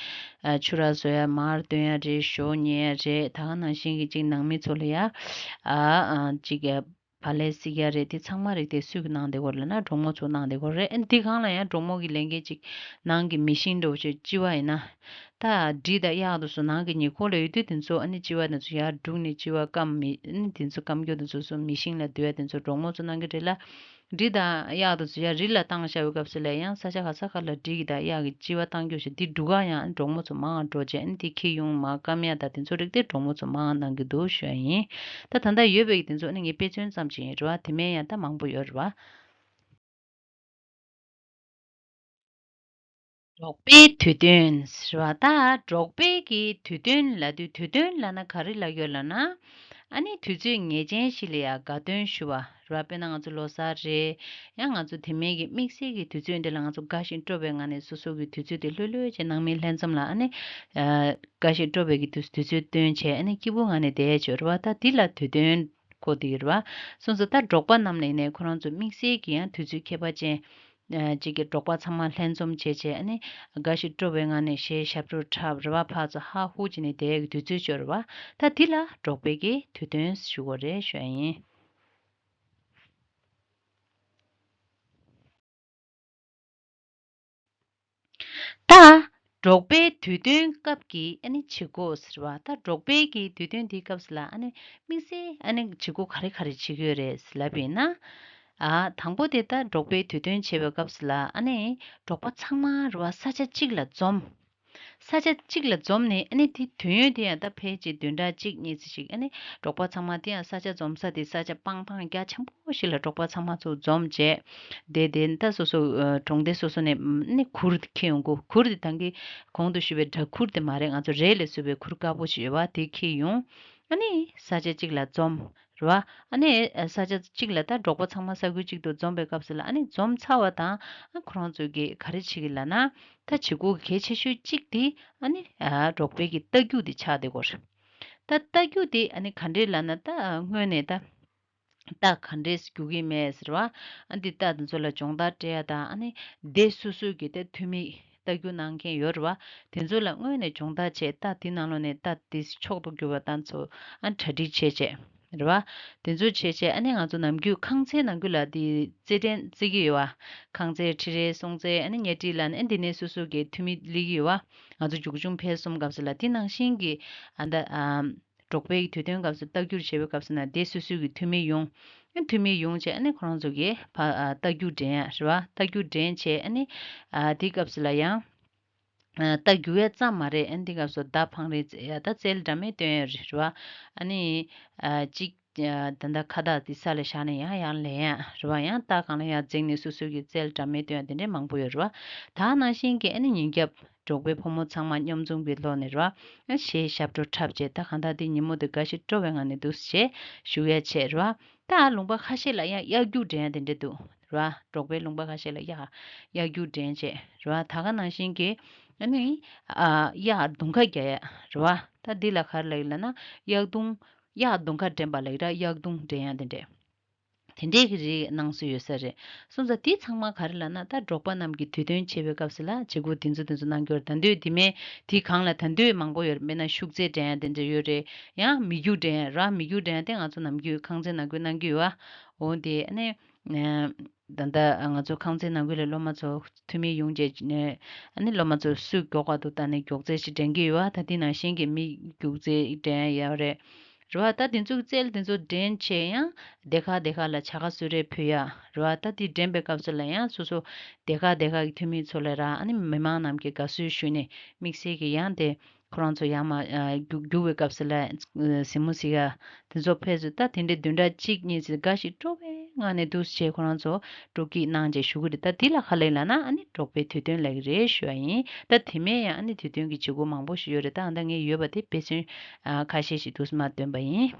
ཨ་ཆུ་ར་བཟོ་ཡ། མར་འདོན་ཡ་རེད། ཞོ་ཉོ་ཡ་རེད། ད་ག་ནང་བཞིན་གི་ཅིག་ནང་མི་ཚོ་ལ་ཡ་ཨ་ཨ་ཅིག་ཨ། བག་ལེབ་བསྲེག་ཡ་རེད། དེ་ཚང་མ་རིགས་དེ་སུས་གནང་བསྡད་ཡོད་རེད་ལབ་ན་འབྲོག་མོ་ཚོ་གནང་བསྡད་ཡོད་རེད། ཨ་ནི་འདི་སྒང་ལ་ཡང་འབྲོག་མོ་གི་ལས་འགན་ཅིག་ནང་གི་མེ་ཤིང་འདྲ་བོ་ཅིག་གཅི་བ་ཡིན་ན། ད་འབྲི་དང་གཡག་དེ་ཚོ་ནང་གི་ཉེ་འཁོར་ལ་ཡོད་དུས་དེ་ཚོ་ཨ་ནི་གཅི་བ་དེ་ཚོ་ཡར་སྒྲུག་ནས་གཅི་བ་སྐམ་མི་ཨ་ནི་དེ་ཚོ་སྐམ་རྒྱུ་དེ་ཚོ་སོ་མེ་ཤིང་ལ་བསྡུ་ཡ་དེ་ཚོ་འབྲོག་མོ་ཚོ་གནང་གི་རེད་ལ། འབྲི་དང་གཡག་དེ་ཚོ་ཡར་རི་ལ་བཏང་བཞག་པའི་སྐབས་སུ་ལ་ཡང་ས་ཆ་ག་ས་ག་ལ་འབྲི་གི་དང་གཡག་གི་གཅི་བ་བཏང་རྒྱུ་ཞིག་འདི་སྒྲུག་ག་ཡང་འབྲོག་མོ་ཚོ་མང་བ་འགྲོ་བྱས་ཨ་ནི་དེ་ཁྱེར་ཡོང་མར་སྐམ་ཡ་དང་དེ་ཚོ་རིགས་དེ་འབྲོག་མོ་ཚོ་མང་བ་གནང་གི་འདུག་ཞུ་ཡ་ཡིན། ད་ད་ལྟ་ཡོད་པའི་དེ་ཚོ་ནི་ངས་དཔེ་མཚོན་ཙམ་ཅིག་ཡིན་རེད་བ། དེ་མིན་ཡང་ད་མང་པོ་ཡོད་རེད་བ། འབྲོག་པའི་དུས་སྟོན་ཟེར་བ། ད་འབྲོག་པའི་གི་དུས་སྟོན་ལབ་དུས་དུས་སྟོན་ལབ་ན་ག་རེ་ལབ་ཡོད་ལབ་ན། ཨ་ནི་དུས་ཚོད་ངེས་ཅན་ཞིག་ལ་ཡ་དགའ་སྟོན་ཞུ་བ་རེད་བ། དཔེར་ན་ང་ཚོ་ལོ་གསར་རེད། ཡང་ང་ཚོ་དེ་མིན་གྱི་དམིགས་བསལ་གྱི་དུས་ཚོད་འདི་ལ་ང་ཚོ་དགའ་ཞིང་སྤྲོ་བའི་ངང་ནས་སོ་སོ་གི་དུས་ཚོད་དེ་ལྷོད་ལྷོད་བྱས་ནང་མི་ལྷན་འཛོམས་ལ་ཨ་ནི། ཨ་དགའ་ཞིང་སྤྲོ་བའི་གི་དུས་དུས་ཚོད་སྟོན་བྱས་ཨ་ནི་སྐྱིད་པོའི་ངང་ནས་བསྡད་ཡ་ཅིག་ཡོད་རེད་བ། ད་འདི་ལ་དུས་སྟོན་གོ་འདི་ཡོད་རེད་བ། སོང་ཙང་ད་འབྲོག་པ་རྣམས་ལ་ཡིན་ནའི་ཁོ་རང་ཚོ་དམིགས་བསལ་གྱི་ཡང་དུས་ཚོད་ཁྱད་པར་ཅན། ཨ་ཅིག་གི་འབྲོག་པ་ཚང་མ་ལྷན་འཛོམས་བྱས་བྱས་ཨ་ནི་དགའ་ཞིང་སྤྲོ་བའི་ངང་ནས་གཞས་ཞབས་བྲོ་འཁྲབ་རེད་བ། ཕར་ཚུར་ཧ་ཧུ་བྱས་ནས་བསྡད་ཡ་གི་དུས་ཚོད་ཅིག་ཡོད་རེད་བ། ད་འདི་ལ་འབྲོག་པའི་གི་དུས་སྟོན་ཞུ་དགོས་རེད་ཞུ་ཡ་ཡིན། ད་འབྲོག་པའི་དུས་སྟོན་སྐབས་ཀྱི་ཨ་ནི་བྱེད་སྒོ་ཟེར་བ། ད་འབྲོག་པའི་གི་དུས་སྟོན་དེའི་སྐབས་སུ་ལ་ཨ་ནི་དམིགས་བསལ་ཨ་ནི་བྱེད་སྒོ་ག་རེ་ག་རེ་བྱེད་ཀྱི་ཡོད་རེད་ལབ་ཡིན་ན། ཨ་དང་པོ་དེ་ད་འབྲོག་པའི་དུས་སྟོན་བྱེད་པའི་སྐབས་སུ་ལ་ཨ་ནི་འབྲོག་པ་ཚང་མ་རེད་བ་ས་ཆ་གཅིག་ལ་འཛོམས། ས་ཆ་གཅིག་ལ་འཛོམས་ནས་ཨ་ནི་དེ་དུས་ཡུན་དེ་ཡང་ད་ཕལ་ཆེར་བདུན་ཕྲག་གཅིག་གཉིས་ཙམ་ཞིག་ཨ་ནི་འབྲོག་པ་ཚང་མ་དེ་ཡང་ས་ཆ་འཛོམས་ས་དེ་ས་ཆ་སྤང་ཐང་རྒྱ་ཆེན་པོ་ཞིག་ལ་འབྲོག་པ་ཚང་མ་ཚོ་འཛོམས་བྱས། དེ་དེ་ད་སོ་སོ་ཨ་གྲོང་སྡེ་སོ་སོ་ནས་ཨ་ནི་གུར་འཁྱེར་ཡོང་གི། གུར་དེ་ད་གིན་གོང་དུ་ཞུས་པའི་སྦྲ་གུར་དེ་མ་རེད། ང་ཚོ་རས་ལས་བཟོས་པའི་གུར་དཀར་པོ་ཞིག་ཡོད་པ་དེ་འཁྱེར་ཡོང་། ཨ་ནི་ས་ཆ་གཅིག་ལ་འཛོམས། རེད་བ། ཨ་ནི་ས་ཆ་གཅིག་ལ་ད་འབྲོག་པ་ཚང་མ་ས་ཁུལ་གཅིག་ཏུ་འཛོམས་པའི་སྐབས་སུ་ལ་ཨ་ནི་འཛོམས་ཚར་བ་དང་ཨ་ཁོ་རང་ཚོས་ཀྱིས་ག་རེ་བྱེད་ཀྱི་ལབ་ན། ད་བྱེད་སྒོ་གལ་ཆེ་ཤོས་གཅིག་དེ་ཨ་ནི་ཨ་འབྲོག་པའི་གི་རྟ་རྒྱུག་དེ་ཆགས་བསྡད་ཀྱི་ཡོད་རེད། ད་རྟ་རྒྱུག་དེ་ཨ་ནི་ག་འདྲས་ལབ་ན་ད་སྔོན་ནས་ད་རྟ་ག་འདྲས་རྒྱུག་གི་མེད་ཟེར་བ། ཨ་འདི་རྟ་དེ་ཚོ་ལ་སྦྱོང་བརྡར་སྤྲད་ཡ་དང་ཨ་ནི་སྡེ་སོ་སོའི་གི་ད་འཐུས་མི། རྟ་རྒྱུག་གནང་མཁན་ཡོད་རེད་བ། དེ་ཚོ་ལ་སྔོན་ནས་སྦྱོང་བརྡར་བྱས། རྟ་དེ་ནང་ལོགས་ནས་རྟ་དེ་མཆོག་ཏུ་གྱུར་པ་དང་ཚོ་ཨ་གྲ་སྒྲིག་བྱས་བྱས། རེད་བ། དེ་ཚོ་བྱས་བྱས་ཨ་ནི་ང་ཚོ་ནམ་རྒྱུན་ཁང་ཚན་ནང་ཁུལ་ལ་དེ་རྩེད་འགྲན་རྩེ་གི་ཡོད་བ། ཁང་རྩེད་ཁྲི་རལ་སྲོང་རྩེད་ཨ་ནི་ཉལ་ཁྲི་ལ་ནི་ཨ་འདི་ནས་སོ་སོ་གི་འཐུས་མི་སླེབས་ཀྱི་ཡོད་བ། ང་ཚོ་རྒྱུག་ཆུང་འཕེལ་གསུམ་སྐབས་སུ་ལ་དེ་ནང་བཞིན་གྱི་ཨ་ད་ཨ། འབྲོག་པའི་དུས་སྟོན་སྐབས་སུ་རྟ་རྒྱུག་བྱེད་པའི་སྐབས་སུ་ན་སྡེ་སོ་སོའི་གི་འཐུས་མི་ཡོང་། ཨ་འཐུས་མི་ཡོང་བྱས་ཨ་ནི་ཁོ་རང་ཚོ་གིས་ཕ་ཨ་རྟ་རྒྱུག་འགྲན་ཡ་རེད་བ། རྟ་རྒྱུག་འགྲན་བྱས་ཨ་ནི་ཨ་དེའི་སྐབས་སུ་ལ་ཡང་ཨ་རྟ་རྒྱུག་ཡ་ཙམ་མ་རེད། ཨ་ནི་དེའི་སྐབས་སུ་མདའ་འཕང་རེས་ཡ་ད་རྩལ་འདྲ་མིན་སྟོན་ཡ་རེད་བ། ཨ་ནི་ཨ་གཅིག་ ད་ལྟ་ཁ་བཏགས་འདི་ས་ལ་བཞག་ནས་ཡང་ཡང་ལེན་ཡ་རེད་བ། ཡང་རྟ་སྒང་ལ་ཡང་འཛེགས་ནས་སོ་སོ་གི་རྩལ་འདྲ་མིན་སྟོན་ཡ་དེ་འདྲས་མང་པོ་ཡོད་རེད་བ། ད་ནང་བཞིན་གྱི་ཨ་ནི་ཉིན་རྒྱབ་འབྲོག་པའི་ཕོ་མོ་ཚང་མ་མཉམ་འཛོམས་ཀྱི་ལོག་ནས་རེད་བ། ཨ་གཞས་ཞབས་བྲོ་འཁྲབ་བྱས། ད་གང་ལྟར་འདི་ཉིན་མོ་འདི་དགའ་ཞིང་སྤྲོ་བའི་ངང་ནས་འདུག་སེ་བཞུགས་ཡ་བྱས་རེད་བ། ད་ལུང་པ་ཁ་ཤས་ལ་ཡང་གཡག་རྒྱུག་འགྲན་ཡ་དེ་འདྲས་འདུག་རེད་བ། འབྲོག་པའི་ལུང་པ་ཁ་ཤས་ལ་གཡག་གཡག་རྒྱུག་འགྲན་བྱས་རེད་བ། ད་ག་ནང་བཞིན་གྱི་ཨ་ནི་ཨ་གཡག་རྡུང་ཁ་རྒྱག་ཡ་རེད་བ། ད་འདི་ལ་ག་རེ་ལབ་ཡོད་ལབ་ན་གཡག་རྡུང་། གཡག་རྡུང་ཁ་འགྲན་པ་ལབ་ཡོད་ར། གཡག་རྡུང་འགྲན་ཡ་དེ་འདྲས། དེ་འདྲས་ཀྱི་རིགས་གནང་སྲོལ་ཡོད་ས་རེད། སོང་ཙང་དེ་ཚང་མ་ག་རེ་ལབ་ན། ད་འབྲོག་པ་རྣམས་ཀྱིས་དུས་སྟོན་ཆེ་བའི་སྐབས་སུ་ལ་བྱེད་སྒོ་དེ་ཚོ་དེ་ཚོ་གནང་གི་ཡོད་རེད། ད་དུང་དེ་མིན་དེ་སྒང་ལ་ད་དུང་མང་པོ་ཡོད་རེད། དཔེར་ན་ཤུགས་རྩེད་འགྲན་ཡ་དེ་འདྲ་ཡོད་རེད། ཡང་མི་རྒྱུག་འགྲན་ཡ་ར། མི་རྒྱུག་འགྲན་ཡ་དེ་ང་ཚོ་ནམ་རྒྱུན་ཁང་ཚན་ནང་ཁུལ་གནང་གི་ཡོད་ཨ། འོ་དེ་ཨ་ནི་ད་ལྟ་ང་ཚོ་ཁང་ཚན་ནང་ཁུལ་ལ་སློབ་མ་ཚོ་འཐུས་མི་ཡོང་བྱས་ནས་ཨ་ནི་སློབ་མ་ཚོ་སུ་མགྱོགས་པ་འདུག་ལྟ་ནས་མགྱོགས་རྩལ་ཞིག་འགྲན་གྱི་ཡོད་ཨ། ད་དེ་ནང་བཞིན་གྱི་མི་རྒྱུག་རྩལ་འགྲན་ཡ་ཡོད་རེད། རེད་བ། ད་དེ་ཚོ་རྩལ་དེ་ཚོ་འགྲན་བྱས་ཡང་སྡེ་ཁག་སྡེ་ཁག་ལ་བྱ་དགའ་གསོལ་རས་ཕུལ་ཡ་རེད་བ། ད་དེ་འགྲན་པའི་སྐབས་སུ་ལ་ཡང་སོ་སོ་སྡེ་ཁག་སྡེ་ཁག་གི་འཐུས་མི་ཚོ་ལ་ར་ཨ་ནི་མི་མང་རྣམས་ཀྱིས་དགའ་བསུ་ཞུས་ནས་དམིགས་བསལ་གྱི་ཡང་དེ་ཁོ་རང་ཚོ་ཡར་མར་རྒྱུག་རྒྱུག་པའི་སྐབས་སུ་ལ་གཟིགས་མོ་གཟིགས་ཡ་དེ་ཚོ་ཕེབས་སུ་ད་དེ་འདྲའི་བདུན་ཕྲག་གཅིག་གཉིས་ཙམ་དགའ་ཞིང་སྤྲོ་བའི་ངང་ནས་འདུག་སེ་ཁོ་རང་ཚོ་སྤྲོ་སྐྱིད་གནང་བྱས་བཞུགས་ཀྱི་རེད། ད་དེ་ལ་ག་ལབ་ཡོད་ལབ་ན་ཨ་ནི་འབྲོག་པའི་དུས་སྟོན་ལབ་ཀྱི་རེད་ཞུ་བ་ཡིན། ད་དེ་མིན་ཡང་ཨ་ནི་དུས་སྟོན་གྱི་བྱེད་སྒོ་མང་པོ་ཞིག་ཡོད་རེད། ད་ཨ་ད་ངས་ཡོད་པ་དེ་དཔེ་མཚོན་ཨ་ཁ་ཤས་ཤིག་འདུག་སེ་མར་བཏོན་པ་ཡིན།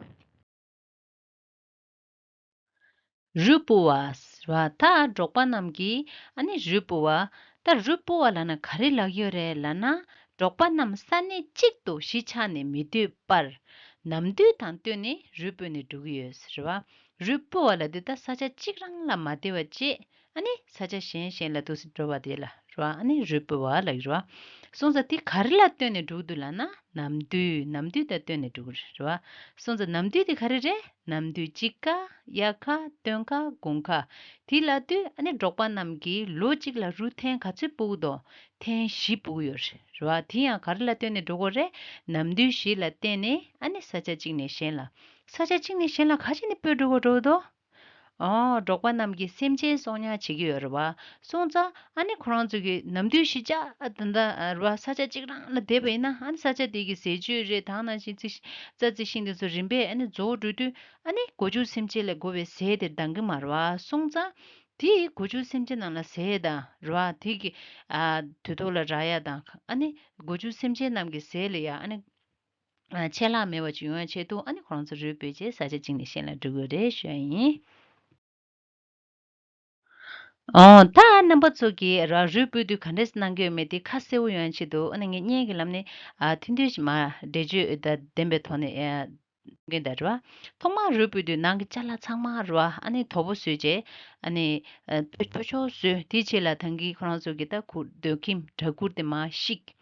རུས་སྤོ་བ་ཟེར་བ། ད་འབྲོག་པ་རྣམས་ཀྱིས་ཨ་ནི་རུས་སྤོ་བ། ད་རུས་སྤོ་བ་ལབ་ན་ག་རེ་ལབ་ཀྱི་ཡོད་རེད་ལབ་ན། འབྲོག་པ་རྣམས་ས་གནས་གཅིག་ཏུ་གཞིས་ཆགས་ནས་མི་སྡོད་པར། ནམ་དུས་དང་བསྟུན་ནས་རུས་སྤོས་ནས་འགྲོ་གི་ཡོད་ཟེར་བ། རུས་སྤོ་བ་ལབ་དུས་ད་ས་ཆ་གཅིག་རང་ལ་མ་བསྡད་པ་བྱས། ཨ་ནི་ས་ཆ་གཞན་གཞན་ལ་འདུག་སེ་འགྲོ་བ་དེ་ལ་རེད་བ། ཨ་ནི་རུས་སྤོ་བ་ལབ་ཀྱི་རེད་བ། སོང་ཙང་དེ་ག་རེ་ལ་ལྟོས་ནས་འགྲོ་གི་འདུག་ལབ་ན་ནམ་དུས། ནམ་དུས་དང་ལྟོས་ནས་འགྲོ་གི་རེད་བ། སོང་ཙང་ནམ་དུས་དེ་ག་རེ་རེད། ནམ་དུས་དཔྱིད་ཀ། དབྱར་ཁ། སྟོན་ཁ། དགུན་ཁ། དེ་ལབ་དུས་ཨ་ནི་འབྲོག་པ་རྣམས་ཀྱིས་ལོ་གཅིག་ལ་རུས་ཐེངས་ག་ཚོད་སྤོ་གི་འདུག་ཐེངས་བཞི་སྤོ་གི་ཡོད་རེད་བ། དེ་ཡང་ག་རེ་ལ་ལྟོས་ནས་འགྲོ་གི་རེད། ནམ་དུས་བཞི་ལ་བརྟེན་ནས་ཨ་ནི་ས་ཆ་གཅིག་ནས་གཞན་ལ། ས་ཆ་གཅིག་ནས་གཞན་ལ་ག་བྱས་ནས་སྤོས་འགྲོ་གི་འགྲོ་གི་འདུག་ཨོ། འབྲོག་པ་རྣམས་ཀྱིས་སེམས་ཅན་གསོག་ཉར་བྱེད་ཀྱི་ཡོད་རེད་བ། སོང་ཙང་ཨ་ནི་ཁོ་རང་ཚོ་གིས་ནམ་དུས་གཞིས་ཆགས་ཨ་ད་ལྟ་རེད་བ། ས་ཆ་གཅིག་རང་ལ་བསྡད་པ་ཡིན་ན་ཨ་ནི་ས་ཆ་དེ་གི་ཟས་བཅུད་རེད། ད་ནང་བཞིན་རྩི་ཤིང་། རྩྭ་རྩི་ཤིང་དེ་ཚོ་རིམ་པས་ཨ་ནི་རྫོགས་འགྲོ་དུས་ཨ་ནི་སྒོ་ཕྱུགས་སེམས་ཅན་ལ་དགོས་པའི་ཟས་དེ་འདང་གི་མ་རེད་བ། སོང་ཙང་དེ་སྒོ་ཕྱུགས་སེམས་ཅན་རྣམས་ལ་ཟས་དང་རེད་བ། དེ་གི་ཨ་དུས་ཐོག་ལ་རག་ཡ་དང་། ཨ་ནི་སྒོ་ཕྱུགས་སེམས་ཅན་རྣམས་ཀྱི་ཟས་ལ་ཡ་ཨ་ནི། ཆད་ལྷག་མེད་པ་ཅིག་ཡོང་ཡ་ཆེད་དུ་ཨ་ནི་ཁོ་རང་ཚོ་རུས་སྤོས་བྱས་ས་ཆ་གཅིག་ནས་གཞན་ལ་འགྲོ་གི་ཡོད་རེད་ཞུ་ཡ་ཡིན། ཨོ། ད་རྣམ་པ་ཚོ་གིས་ར་རུས་སྤོས་དུས་ག་འདྲས་གནང་གི་ཡོད་མེད་དེ་ཁ་གསལ་པོ་ཡོང་ཡ་ཆེད་དུ་ཨ་ནི་ངས་བརྙན་གྱི་ལམ་ནས་ཨ་ཐུང་ཐུང་ཞིག་མར་འགྲེལ་བརྗོད་དང་ལྡན་པའི་ཐོག་ནས་ཨ་གཏོང་གི་ཡིན་ད་རེད་བ། ཐོག་མར་རུས་སྤོས་དུས་ནང་གི་ཅ་ལག་ཚང་མ་རེད་བ། ཨ་ནི་དོག་པོ་བཟོས་བྱས་ཨ་ནི་ཨ་ཕྱོགས་ཕྱོགས་བཟོས། དེའི་རྗེས་ལ་ད་གིན་ཁོ་རང་ཚོ་གིས་ད་གུར་སྡོད་ཁྱིམ་གྲྭ་གུར་དེ་མར་བཤིག་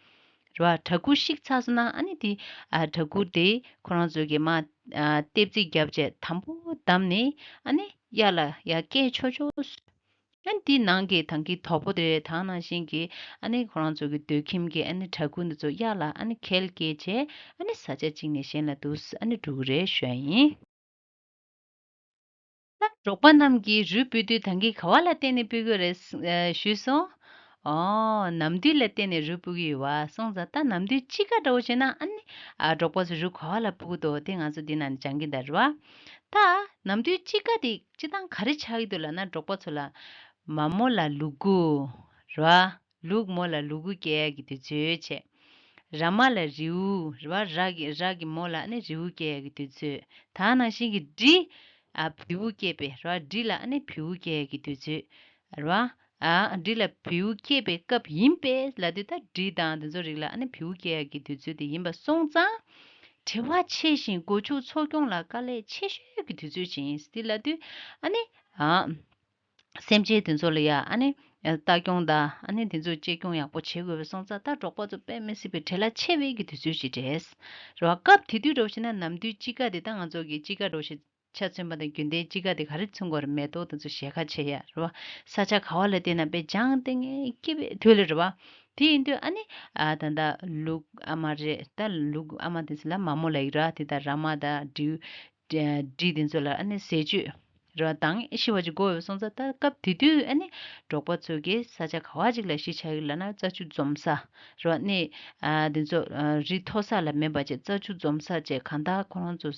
རེད་བ། གྲྭ་གུར་བཤིག་ཚར་སོང་ན་ཨ་ནི་དེ་ཨ་གྲྭ་གུར་དེ་ཁོ་རང་ཚོ་གིས་མར་ཨ་ལྟེབ་རྩེག་བརྒྱབ་བྱས་དམ་པོ་བསྡམས་ནས་ཨ་ནི་གཡར་ལ་ཡར་བཀལ་ཆོག་ཆོག་བཟོས། ཨ་ནི་དེ་ནང་གི་ད་གིན་དོག་པོ་དེ་རེད། ད་ནང་བཞིན་གྱི་ཨ་ནི་ཁོ་རང་ཚོ་གི་སྡོད་ཁྱིམ་གྱི་ཨ་ནི་གྲྭ་གུར་འདི་ཚོ་གཡར་ལ་ཨ་ནི་ཁལ་བཀལ་བྱས་ཨ་ནི་ས་ཆ་གཅིག་ནས་གཞན་ལ་འདུག་ཨ་ནི་འགྲོ་གི་རེད་ཞུ་ཡ་ཡིན། ད་འབྲོག་པ་རྣམས་ཀྱིས་རུས་སྤོས་དུས་ད་གིན་ག་བ་ལ་བརྟེན་ནས་སྤོ་གི་རེད་ཨ་ཞུས་སོང་། ཨོ། ནམ་དུས་ལ་བརྟེན་ནས་རུས་སྤོ་གི་ཡོད་བ། སོང་ཙང་ད་ནམ་དུས་དཔྱིད་ཀ་འདྲ་བོ་བྱས་ན་ཨ་ནི་ཨ་འབྲོག་པ་ཚོ་རུས་ག་བ་ལ་སྤོ་གི་འདུག་དེ་ང་ཚོ་འདི་ནང་ནས་སྦྱང་གི་ཡིན་ད་རེད་བ། ད་ནམ་དུས་དཔྱིད་ཀ་དེ་སྤྱིར་བཏང་ག་རེ་ཆགས་ཀྱི་འདུག་ལབ་ན་འབྲོག་པ་ཚོ་ལ། མ་མོ་ལ་ལུ་གུ་རེད་བ། ལུག་མོ་ལ་ལུ་གུ་སྐྱེ་ཡ་གི་དུས་ཚོད་བྱས། ར་མ་ལ་རེའུ་རེད་བ། ར་གི་ར་གི་མོ་ལ་ཨ་ནི་རེའུ་སྐྱེ་ཡ་གི་དུས་ཚོད། ད་ནང་བཞིན་གྱི་འབྲི། ཨ་བེའུ་སྐྱེས་པའི་རེད་བ། འབྲི་ལ་ཨ་ནི་བེའུ་སྐྱེ་ཡ་གི་དུས་ཚོད་རེད་བ། ཨ་འབྲི་ལ་བེའུ་སྐྱེས་པའི་སྐབས་ཡིན་པས་ལབ་དུས་ད་འབྲི་དང་དེ་ཚོ་རིགས་ལ་ཨ་ནི་བེའུ་སྐྱེ་ཡ་གི་དུས་ཚོད་དེ་ཡིན་པ་སོང་ཙང་། བྲེལ་བ་ཆེ་ཞིང་སྒོ་ཕྱུགས་འཚོ་སྐྱོང་ལ་དཀའ་ལས་ཆེ་ཤོས་ཀྱི་དུས་ཚོད་ཅིག་ཡིན་དེ་ལབ་དུས་ཨ་ནི། ཨ། སེམས་ཅན་དེ་ཚོ་ལ་ཡ་ཨ་ནི་ལྟ་སྐྱོང་དང་ཨ་ནི་དེ་ཚོ་གཅེས་སྐྱོང་ཡག་པོ་བྱེད་དགོས་པའི་སོང་ཙང་ད་འབྲོག་པ་ཚོ་དཔེ་མི་སྲིད་པའི་བྲེལ་བ་ཆེ་བའི་གི་དུས་ཚོད་ཅིག་རེད། རེད་བ། སྐབས་དེ་དུས་འདྲ་བོ་བྱས་ན་ནམ་དུས་དཔྱིད་ཀ་དེ་ད་ང་ཚོ་གི་དཔྱིད་ཀ་འདྲ་བོ་ཞིག་ཆ་མཚོན་པ་དང་རྒྱུན་ལྡན་དཔྱིད་ཀ་དེ་ག་རེ་མཚོན་དགོས་རེད། མེ་ཏོག་དེ་ཚོ་ཞལ་ཁ་ཕྱེ་ཡ་རེད་བ། ས་ཆ་ག་བ་ལ་བལྟས་ན་དཔེ་ལྗང་ལྡང་ངེ་སྐྱིད་པའི་དུས་ལ་རེད་བ། དེ་ཡིན་དུས་ཨ་ནི་ཨ་ད་ད་ལུག་ཨ་མ་རེད། ད་ལུག་ཨ་མ་དེ་ཚོ་ལ་མ་མོ་ལབ་ཀྱི་ར། དེ་ད་ར་མ་ད་འབྲི། འབྲི་དེ་ཚོ་ལ་ཨ་ནི་ཟས་བཅུད་ རེད་བ། དང་ཤི་བ་ཅིག་དགོས་ཡོད་སོང་ཙང་། ད་སྐབས་དེ་དུས་ཨ་ནི་འབྲོག་པ་ཚོ་གིས་ས་ཆ་ག་བ་ཅིག་ལ་གཞིས་ཆགས་ཀྱི་ལབ་ན། རྩྭ་ཆུ་འཛོམས་ས་རེད་བ། གནས་ཨ་དེ་ཚོ་ཨ་རི་མཐོ་ས་ལ་མེད་པ་བྱས། རྩྭ་ཆུ་འཛོམས་ས་བྱས། གང་ལྟར་ཁོ་རང་ཚོ་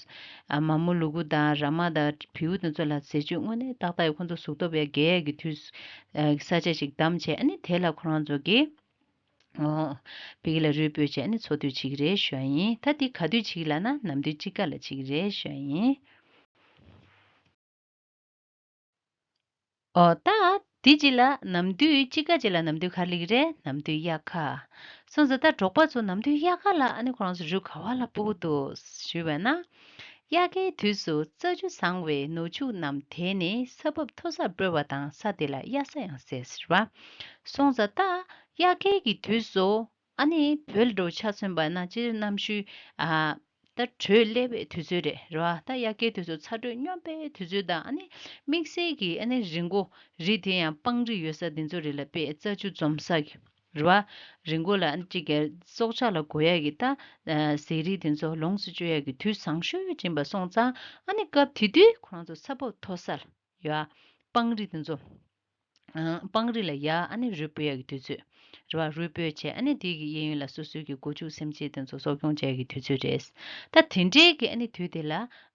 ཨ་མ་མོ་ལུ་གུ་དང་ར་མ་དང་བེའུ་དེ་ཚོ་ལ་ཟས་བཅུད་དངོས་གནས་ཏག་ཏག་ཡོད། ཁོ་ཚོ་གཟུགས་སྟོབས་ཡང་རྒྱས་ཡག་གི་དུས་ཨ་ས་ཆ་ཞིག་བདམས་བྱས། ཨ་ནི་དེ་ལ་ཁོ་རང་ཚོ་གིས་ཨོ་ཕ་གི་ལ་རུས་སྤོས་བྱས། ཨ་ནི་འཚོ་སྡོད་བྱེད་ཀྱི་རེད་ཞུ་ཡ་ཡིན། ད་འདི་ག་དུས་བྱེད་ཀྱི་ལབ་ན། ནམ་དུས་དཔྱིད་ཀ་ལ་བྱེད་ཀྱི་རེད་ཞུ་ཡ་ཡིན། ཨོ་ད་འདི་གཅིག་ལ་ནམ་དུས་དཔྱིད་ཀ་གཅིག་ལ་ནམ་དུས་ག་རེ་ལབ་ཀྱི་རེད། ནམ་དུས་དབྱར་ཁ། སོང་ཙང་ད་འབྲོག་པ་ཚོ་ནམ་དུས་དབྱར་ཁ་ལ་ཨ་ནི་ཁོ་རང་ཚོ་རུས་ག་བ་ལ་སྤོ་གི་འདུག་ཞུས་པ་ན། དབྱར་ཁའི་དུས་སུ་རྩྭ་ཆུ་བཟང་བའི་ནོར་ཕྱུགས་རྣམས་དེད་ནས་ས་བབ་མཐོ་སར་སྤོས་པ་དང་། ས་དེ་ལ་དབྱར་ས་ཡང་ཟེར་ཟེར་བ། སོང་ཙང་ད་དབྱར་ཁའི་གི་དུས་སུ་ཨ་ནི་བོད་ལ་འགྲོ་ཆ་མཚོན་པ་ན། སྤྱིར་གནམ་གཤིས་ཨ་ད་དྲོད་སླེབས་པའི་དུས་ཚོད་རེད་རེད་བ། ད་དབྱར་ཁའི་དུས་སུ་ཚ་དྲོད་སྙོམས་པའི་དུས་ཚོད་དང་། ཨ་ནི་དམིགས་བསལ་གྱི་ཨ་ནི་རི་མགོ། རི་དེ་ཡང་སྤང་རི་ཡོད་ས་དེ་ཚོ་རེད་ལ། དཔེ་རྩྭ་ཆུ་འཛོམས་ས་གི་རེད་བ། རི་མགོ་ལ་ཨ་ནི་གཅིག་གི་སྲོག་ཆགས་ལ་དགོས་ཡ་གི་ད་ཨ་ཟས་རིགས་དེ་ཚོ་ལོངས་སུ་སྤྱོད་ཡ་གི་དུས་བཟང་ཤོས་ཡིན་པ་སོང་ཙང་། ཨ་ནི་སྐབས་དེ་དུས་ཁོ་རང་ཚོ་ས་བབ་མཐོ་སར་ཡ་སྤང་རི་དེ་ཚོ། ཨ་སྤང་རི་ལ་ཡ་ཨ་ནི་རུས་སྤོ་ཡ་གི་དུས་ཚོད་རེད་བ། རུས་སྤོས་བྱས། ཨ་ནི་དེ་གི་གཡས་གཡོན་ལ་སོ་སོའི་གི་སྒོ་ཕྱུགས་སེམས་ཅན་དེ་ཚོ་གསོ་སྐྱོང་བྱ་ཡ་གི་དུས་ཚོད་རེད། ད་དེ་འདྲའི་གི་ཨ་ནི་དུས་དེ་ལ་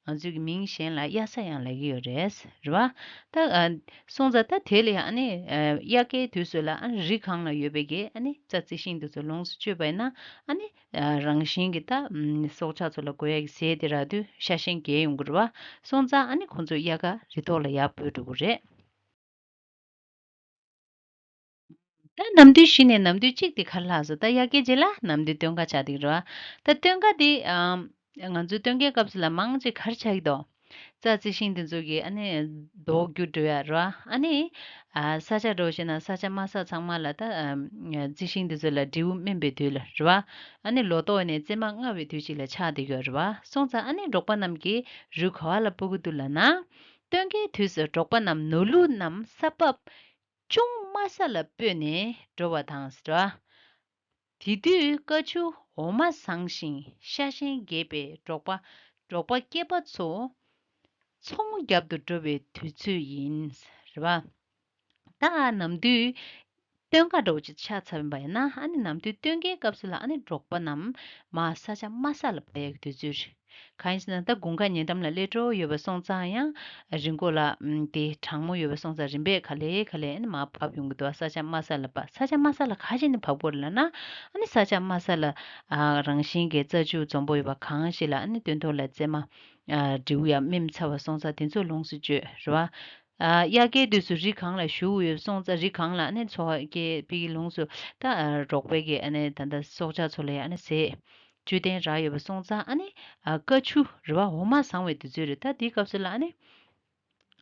ང་ཚོའི་གི་མིང་གཞན་ལ་དབྱར་ས་ཡང་ལབ་ཀྱི་ཡོད་རེད་རེད་བ། ད་ཨ་སོང་ཙང་ད་དེ་ལ་ཡང་ཨ་ནི་ཨ་དབྱར་ཁའི་དུས་སུ་ལ་ཨ་ནི་རི་སྒང་ལ་ཡོད་པའི་གི་ཨ་ནི་རྩྭ་རྩི་ཤིང་དེ་ཚོ་ལོངས་སུ་སྤྱོད་པ་ཡིན་ན། ཨ་ནི་ཨ་རང་བཞིན་གྱི་ད་ཨམ་སྲོག་ཆགས་ཚོ་ལ་དགོས་ཡ་གི་ཟས་དེ་རག་དུས་ཤ་ཞེན་རྒྱས་ཡོང་གི་རེད་བ། སོང་ཙང་ཨ་ནི་ཁོང་ཚོ་དབྱར་ཁ་རི་ཐོག་ལ་ཡར་སྤོས་འགྲོ་གི་རེད། ད་ནམ་དུས་བཞི་ནས་ནམ་དུས་གཅིག་དེ་ག་རེ་ལབ་སོང་། ད་དབྱར་ཁའི་རྗེས་ལ་ནམ་དུས་སྟོན་ཁ་ཆགས་བསྡད་ཀྱི་རེད་བ། ད་སྟོན་ཁ་དེ་ཨམ་ང་ཚོའི་སྟོན་ཁའི་སྐབས་སུ་ལ་མང་ཆེ་ག་རེ་ཆགས་ཀྱི་འདུག་རྩྭ་རྩི་ཤིང་དེ་ཚོ་གི་ཨ་ནི་མདོག་འགྱུར་འགྲོ་ཡ་རེད་བ། ཨ་ནི་ཨ་ས་ཆ་འདྲ་བོ་བྱས་ན་ས་ཆ་དམའ་ས་ཚང་མ་ལ་ད་ཨམ་རྩི་ཤིང་དེ་ཚོ་ལ་འབྲས་བུ་སྨིན་པའི་དུས་ལ་རེད་བ། ཨ་ནི་ལོ་ཏོག་ནས་རྩེ་མ་བརྔ་བའི་དུས་གཅིག་ལ་ཆགས་བསྡད་ཀྱི་ཡོད་རེད་བ། སོང་ཙང་ཨ་ནི་འབྲོག་པ་རྣམས་ཀྱིས་རུས་ག་བ་ལ་སྤོ་གི་འདུག་ལབ་ན། སྟོན་ཁའི་དུས་སུ་འབྲོག་པ་རྣམས་ནོར་ལུག་རྣམས་ས་བབ་ཅུང་དམའ་ས་ལ་སྤོས་ནས་འགྲོ་བ་དང་ཟེར་བ། དེ་དུས་སྐར་ཆུ་འོ་མ་བཟང་ཞིང་ཤ་ཞེན་རྒྱས་པས་འབྲོག་པ་འབྲོག་པ་སྐྱེས་པ་ཚོ་ཚོང་རྒྱག་ཏུ་འགྲོ་བའི་དུས་ཚོད་ཡིན་ཟེར་བ། ད་ནམ་དུས་སྟོན་ཁ་འདྲ་བོ་ཅིག་ཆགས་ཚར་བ་ཡིན་ན། ཨ་ནི་ནམ་དུས་སྟོན་ཁའི་སྐབས་སུ་ལ་ཨ་ནི་འབྲོག་པ་རྣམས་མར་ས་ཆ་དམའ་ས་ལ་བབས་ཡག་གི་དུས་ཚོད་རེད། གང་ཡིན་ཟེར་ན། ད་དགུན་ཁ་ཉེ་འགྲམ་ལ་སླེབས་འགྲོ་ཡོད་པ་སོང་ཙང་ཡང་རི་མགོ་ལ་ཨམ་དེ་གྲང་མོ་ཡོད་པ་སོང་ཙང་། རིམ་པས་ག་ལེ་ག་ལེ་ཨ་ནི་མར་བབས་ཡོང་གི་འདུག་ས་ཆ་དམའ་ས་ལ་བབས། ས་ཆ་དམའ་ས་ལ་ག་བྱས་ནས་བབས་དགོས་རེད་ལབ་ན། ཨ་ནི་ས་ཆ་དམའ་ས་ལ་ཨ་རང་བཞིན་གྱི་རྩྭ་ཆུ་འཛོམས་པོ་ཡོད་པ་གང་ཞིག་ལ་ཨ་ནི་སྟོན་ཐོག་ལ་རྩེ་མ་ཨ་འབྲས་བུ་ཡང་སྨིན་ཚར་བ་སོང་ཙང་། དེ་ཚོ་ལོངས་སུ་སྤྱོད་རེད་བ། ཨ་དབྱར་ཁའི་དུས་སུ་རི་སྒང་ལ་བཞུགས་ཡོད་སོང་ཙང་། རི་སྒང་ལ་ཨ་ནི་འཚོ་བ་སྐྱེལ་བའི་ལོངས་སུ་ད་ཨ་འབྲོག་པའི་གི་ཨ་ནི་ད་ལྟ་སྲོག་ཆགས་ཚོ་ལ་ཡང་ཨ་ནི་ཟས་བཅུད་ལྡན་རག་ཡོད་པ་སོང་ཙང་། ཨ་ནི་ཨ་སྐར་ཆུ་རེད་བ། འོ་མ་བཟང་བའི་དུས་ཚོད་རེད། ད་དེའི་སྐབས་སུ་ལ་ཨ་ནི་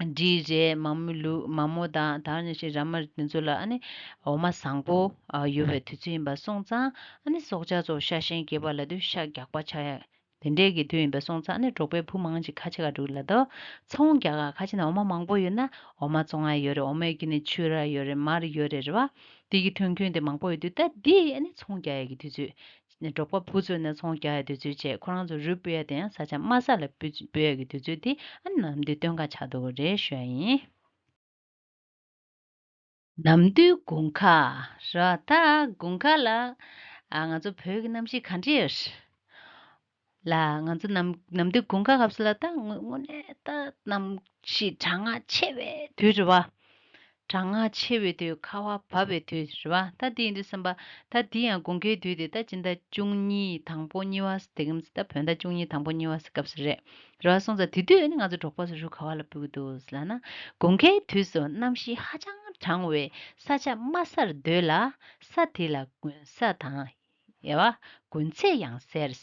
འབྲི་རེད། མ་མོ་ལུག་མ་མོ་དང་། ད་ནང་བཞིན་ར་མ་དེ་ཚོ་ལ་ཨ་ནི་འོ་མ་བཟང་པོ་ཨ་ཡོད་པའི་དུས་ཚོད་ཡིན་པ་སོང་ཙང་། ཨ་ནི་སྲོག་ཆགས་ཚོ་ཤ་ཞེན་རྒྱས་པ་ལབ་དུས་ཤ་རྒྱགས་པ་ཆགས་ཡ་དེ་འདྲས་ཀྱི་དུས་ཡིན་པ་སོང་ཙང་། ཨ་ནི་འབྲོག་པའི་བུ་མང་ཅིག་ག་བྱེད་ག་འགྲོ་གི་ལབ་དུས་ཚོང་རྒྱག་ག། ག་བྱེད་ན་འོ་མ་མང་པོ་ཡོད་ན་འོ་མ་བཙོང་ཡ་ཡོད་རེད། འོ་མའི་དཀྱིལ་ནས་ཆུ་རག་ཡོད་རེད། མར་ཡོད་རེད་རེད་བ། དེ་གི་ཐོན་ཁུངས་དེ་མང་པོ་ཡོད་དུས། ད་འདི་ཨ་ནི་ཚོང་རྒྱག་ཡ་གི་དུས་ཚོད། འབྲོག་པ་བུ་ཚོ་ནས་ཚོང་རྒྱག་ཡ་དུས་ཚོད་བྱས། ཁོ་རང་ཚོ་རུས་སྤོ་ཡ་དེ་ཡང་ས་ཆ་དམའ་ས་ལ་སྤོ་སྤོ་ཡ་གི་དུས་ཚོད་དེ་ཨ་ནི་ནམ་དུས་སྟོན་ཁ་ཆགས་འདུག་གི་རེད་ཞུ་ཡ་ཡིན། ནམ་དུས་དགུན་ཁ་ར། ད་དགུན་ཁ་ལ་ཨ་ང་ཚོ་བོད་ཀྱི་གནམ་གཤིས་ག་འདྲ་ཡོད་ལ། ང་ཚོ་ནམ་ནམ་དུས་དགུན་ཁ་སྐབས་སུ་ལ་ད་དངོས་དངོས་གནས་ད་གནམ་གཤིས་གྲང་ངར་ཆེ་བའི་དུས་རེད་བ། གྲང་ངར་ཆེ་བའི་དུས། ཁ་བ་བབས་པའི་དུས་རེད་བ། ད་དེ་ཡིན་དུས་ཙམ་པ། ད་དེ་ཡང་དགུན་ཁའི་དུས་དེ་ད་སྤྱི་ཟླ་བཅུ་གཉིས་དང་པོ་གཉིས་པ་དེ་གམ། ད་བོད་ཟླ་བཅུ་གཉིས་དང་པོ་གཉིས་པ་སྐབས་སུ་རེད། རེད་བ། སོང་ཙང་དེ་དུས་ནི་ང་ཚོ་འབྲོག་པ་ཚོ་རུས་ག་བ་ལ་སྤོ་གི་འདུག་ལབ་ན། དགུན་ཁའི་དུས་སུ་གནམ་གཤིས་ཧ་ཅང་གྲང་བས་ས་ཆ་དམའ་སར་སྡོད་ལ། ས་དེ་ལ་དགུན་ས་དང་། ཡ་བ། དགུན་ཚེས་ཡང་ཟེར།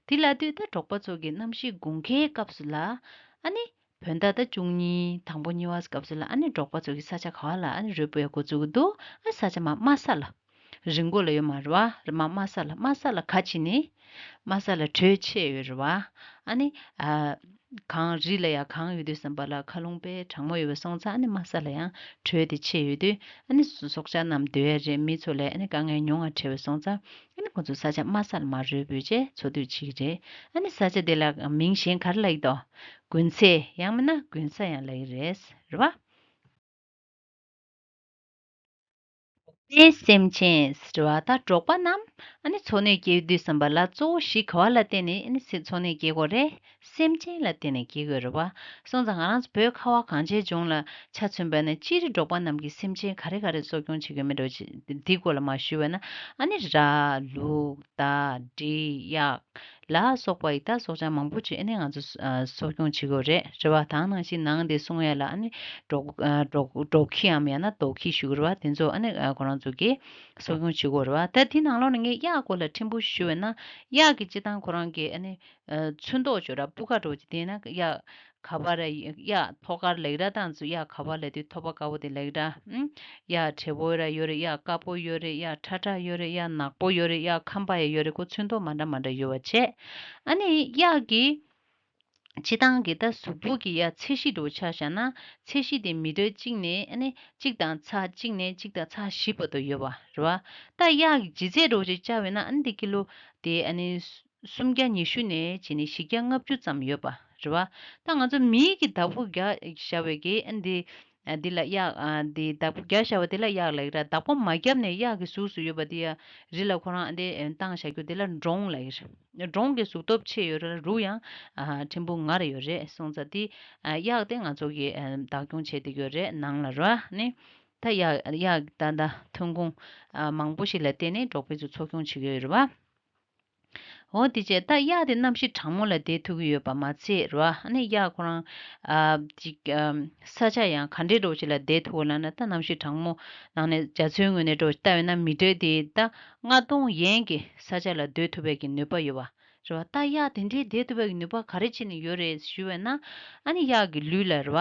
དེ་ལབ་དུས་ད་འབྲོག་པ་ཚོ་གི་གནམ་གཤིས་དགུན་ཁའི་སྐབས་སུ་ལ་ཨ་ནི་བོད་ཟླ་ད་བཅུ་གཉིས་དང་པོ་གཉིས་པ་སྐབས་སུ་ལ་ཨ་ནི་འབྲོག་པ་ཚོ་གི་ས་ཆ་ག་བ་ལ་ཨ་ནི་རུས་སྤོ་ཡ་འགོ་བཙུགས་ཀྱི་འདུག་ཨ་ས་ཆ་མར་དམའ་ས་ལ། རི་མགོ་ལ་ཡོད་མ་རེད་བ། མར་དམའ་ས་ལ། དམའ་ས་ལ་ག་བྱས་ནས། དམའ་ས་ལ་དྲོད་ཆེ་ཡོད་རེད་བ། ཨ་ནི་ཨ་གངས་རི་ལ་ཡང་གངས་ཡོད་དུས་ཙམ་པ་ལ་མཁའ་རླུང་དཔེ་གྲང་མོ་ཡོད་པ་སོང་ཙང་། ཨ་ནི་དམའ་ས་ལ་ཡང་དྲོད་དེ་ཆེ་ཡོད་དུས། ཨ་ནི་སྲོག་ཆགས་རྣམས་སྡོད་ཡ་རེད། མི་ཚོ་ལ་ཨ་ནི་དཀའ་ངལ་ཉུང་བ་འཕྲད་པ་སོང་ཙང་། ཨ་ནི་ ཁོ་ཚོ་ས་ཆ་དམའ་ས་ལ་མར་རོལ་བུད་བྱས་འཚོ་སྡོད་བྱེད་ཀྱི་རེད། ཨ་ནི་ས་ཆ་དེ་ལ་མིང་གཞན་ག་རེ་ལབ་ཀྱི་འདུག་དགུན་ཚལ་ཡང་མིན་ན་དགུན་ས་ཡང་ལབ་ཀྱི་རེད། རེད་བ། པའི་སེམས་ཅན་ཟེར་བ་ད་འབྲོག་པ་རྣམས་ཨ་ནི་འཚོ་གནས་སྐྱེལ་དུས་ཙམ་པ་ལ་གཙོ་བོ་གཞི་ག་བ་ལ་བརྟེན་ནས་ཨ་ནི་སེ་འཚོ་གནས་སྐྱེལ་དགོས་རེད། སེམས་ཅན་ལ་བརྟེན་ནས་སྐྱེལ་དགོས་རེད་བ། སོང་ཙང་ང་རང་ཚོ་བོད་ཁ་བ་གངས་ཅན་ལྗོངས་ལ་ཆ་མཚོན་པ་ན་སྤྱིར་འབྲོག་པ་རྣམས་ཀྱིས་སེམས་ཅན་ག་རེ་ག་རེ་གསོ་སྐྱོང་བྱེད་དགོས་མེད་འགྲོ་འདི་སྐོར་ལ་མར་ཞུས་པ་ན། ཨ་ནི་ར། ལུག་མདའ། འབྲི། གཡག་ལ་སོགས་པ་ཡི་ད་སྲོག་ཆགས་མང་པོ་ཅིག་ཨ་ནི་ང་ཚོ་ཨ་གསོ་སྐྱོང་བྱེད་དགོས་རེད། རེད་བ། དེ་ནང་བཞིན་ནང་དེ་སྲུང་ཡ་ལ་ཨ་ནི་འབྲོག་ཨ་འབྲོག་འབྲོག་ཁྱིའམ་ཡང་ན་རྡོ་ཁྱི་ཞུ་གི་རེད་བ། དེ་ཚོ་ཨ་ནི་ཨ་ཁོ་རང་ཚོ་གིས་གསོ་སྐྱོང་བྱེད་དགོས་རེད་བ། ད་དེ་ནང་ལོགས་ནས་ངས་གཡག་སྐོར་ལ་ཕྲན་བུ་ཞུ་བས་ན། གཡག་གི་སྤྱི་བཏང་ཁོ་རང་གི་ཨ་ནི་ཨ་ཚོན་མདོག་ཅིག་ར་སྤུ་ཁ་འདྲ་བོ་ཅིག་དེ་ན་གཡག་ག་པ་ར། གཡག་ཐོག་དཀར་ལབ་ཀྱི་ར། ད་ང་ཚོ་གཡག་ག་པ་ལབ་དུས་ཐོག་པ་དཀར་པོ་དེ་ལབ་ཀྱི་ར། ཨུམ། གཡག་བྲེ་པོ་ར་ཡོད་རེད། གཡག་དཀར་པོ་ཡོད་རེད། གཡག་ཁྲ་ཁྲ་ཡོད་རེད། གཡག་ནག་པོ་ཡོད་རེད། གཡག་ཁམ་པ་ཡང་ཡོད་རེད། ཁོ་ཚོན་མདོག་མ་འདྲ་མ་འདྲ་ཡོད་པ་བྱས། ཨ་ནི་གཡག་གི་སྤྱི་བཏང་གི་ད་གཟུགས་པོ་གི་ཡ་ཚད་གཞི་འདྲ་བོ་ཆ་བཞག་ན། ཚད་གཞི་དེ་མི་ཊར་གཅིག་ནས་ཨ་ནི་གཅིག་དང་ཚེག་གཅིག་ནས་གཅིག་དང་ཚེག་བཞི་བར་དུ་ཡོད་པ་རེད་བ། ད་གཡག་གི་ལྗིད་ཚད་འདྲ་བོ་ཅིག་བཅའ་བས་ན་ཨ་ནི་དེ་ཀི་ལོ་དེ་ཨ་ནི་སུམ་བརྒྱ་ཉི་ཤུ་ནས་བྱས་ནས་བཞི་བརྒྱ་ལྔ་བཅུ་ཙམ་ཡོད་པ་རེད་བ། ད་ང་ཚོ་མིའི་གི་བདག་པོ་རྒྱག་བཞག་པའི་གི་ཨ་འདི་ཨ་འདི་ལ་གཡག་ཨ་འདི་བདག་པོ་རྒྱག་བཞག་པ་དེ་ལ་གཡག་ལབ་ཀྱི་ར། བདག་པོ་མ་བརྒྱབ་ནས་གཡག་གི་གཟུགས་སུ་ཡོད་པ་དེ་ཡ་རི་ལ་ཁོ་རང་ཨ་འདི་བཏང་བཞག་རྒྱུ་དེ་ལ་འབྲོང་ལབ་ཀྱི་ར། འབྲོང་གི་གཟུགས་སྟོབས་ཆེ་ཡོད་ར། རུ་ཡང་ཨ་ཕྲན་བུ་ངར་ཡོད་རེད། སོང་ཙང་དེ་ཨ་གཡག་དེ་ང་ཚོ་གི་ཨ་བདག་སྐྱོང་བྱེད་བསྡད་ཡོད་རེད་ནང་ལ་ར། ནི་ད་གཡག་གཡག་ད་ད་ཐོན་ཁུངས་ཨ་མང་པོ་ཞིག་ལ་བརྟེན་ནས་འབྲོག་པའི་ཚོ་འཚོ་སྐྱོང་བྱེད་ཀྱི་ཡོད་རེད་བ། འོ་དེ་བྱས་ད་གཡག་དེ་གནམ་གཤིས་གྲང་མོ་ལ་བསྡད་ཐུབ་ཀྱི་ཡོད་པ་མ་ཚད་རེད་བ། ཨ་ནི་གཡག་ཁོ་རང་ཨ་ཅིག་ཨམ་ས་ཆ་ཡང་ག་འདྲའི་འདྲ་བོ་ཅིག་ལ་བསྡད་ཐུབ་ལབ་ན། ད་གནམ་གཤིས་གྲང་མོ་ནང་ནས་རྒྱ་མཚོའི་ངོས་ནས་འདྲ་བོ་ལྟ་བས་ན་མི་ཊར་དེ་ད་ལྔ་སྟོང་ཡན་གྱི་ས་ཆ་ལ་སྡོད་ཐུབ་པའི་གི་ནུས་པ་ཡོད་བ་རེད་བ། ད་གཡག་དེ་འདྲའི་བསྡད་ཐུབ་པའི་གི་ནུས་པ་ག་རེ་བྱས་ནས་ཡོད་རེད་ཞུ་བས་ན། ཨ་ནི་གཡག་གི་ལུས་ལ་རེད་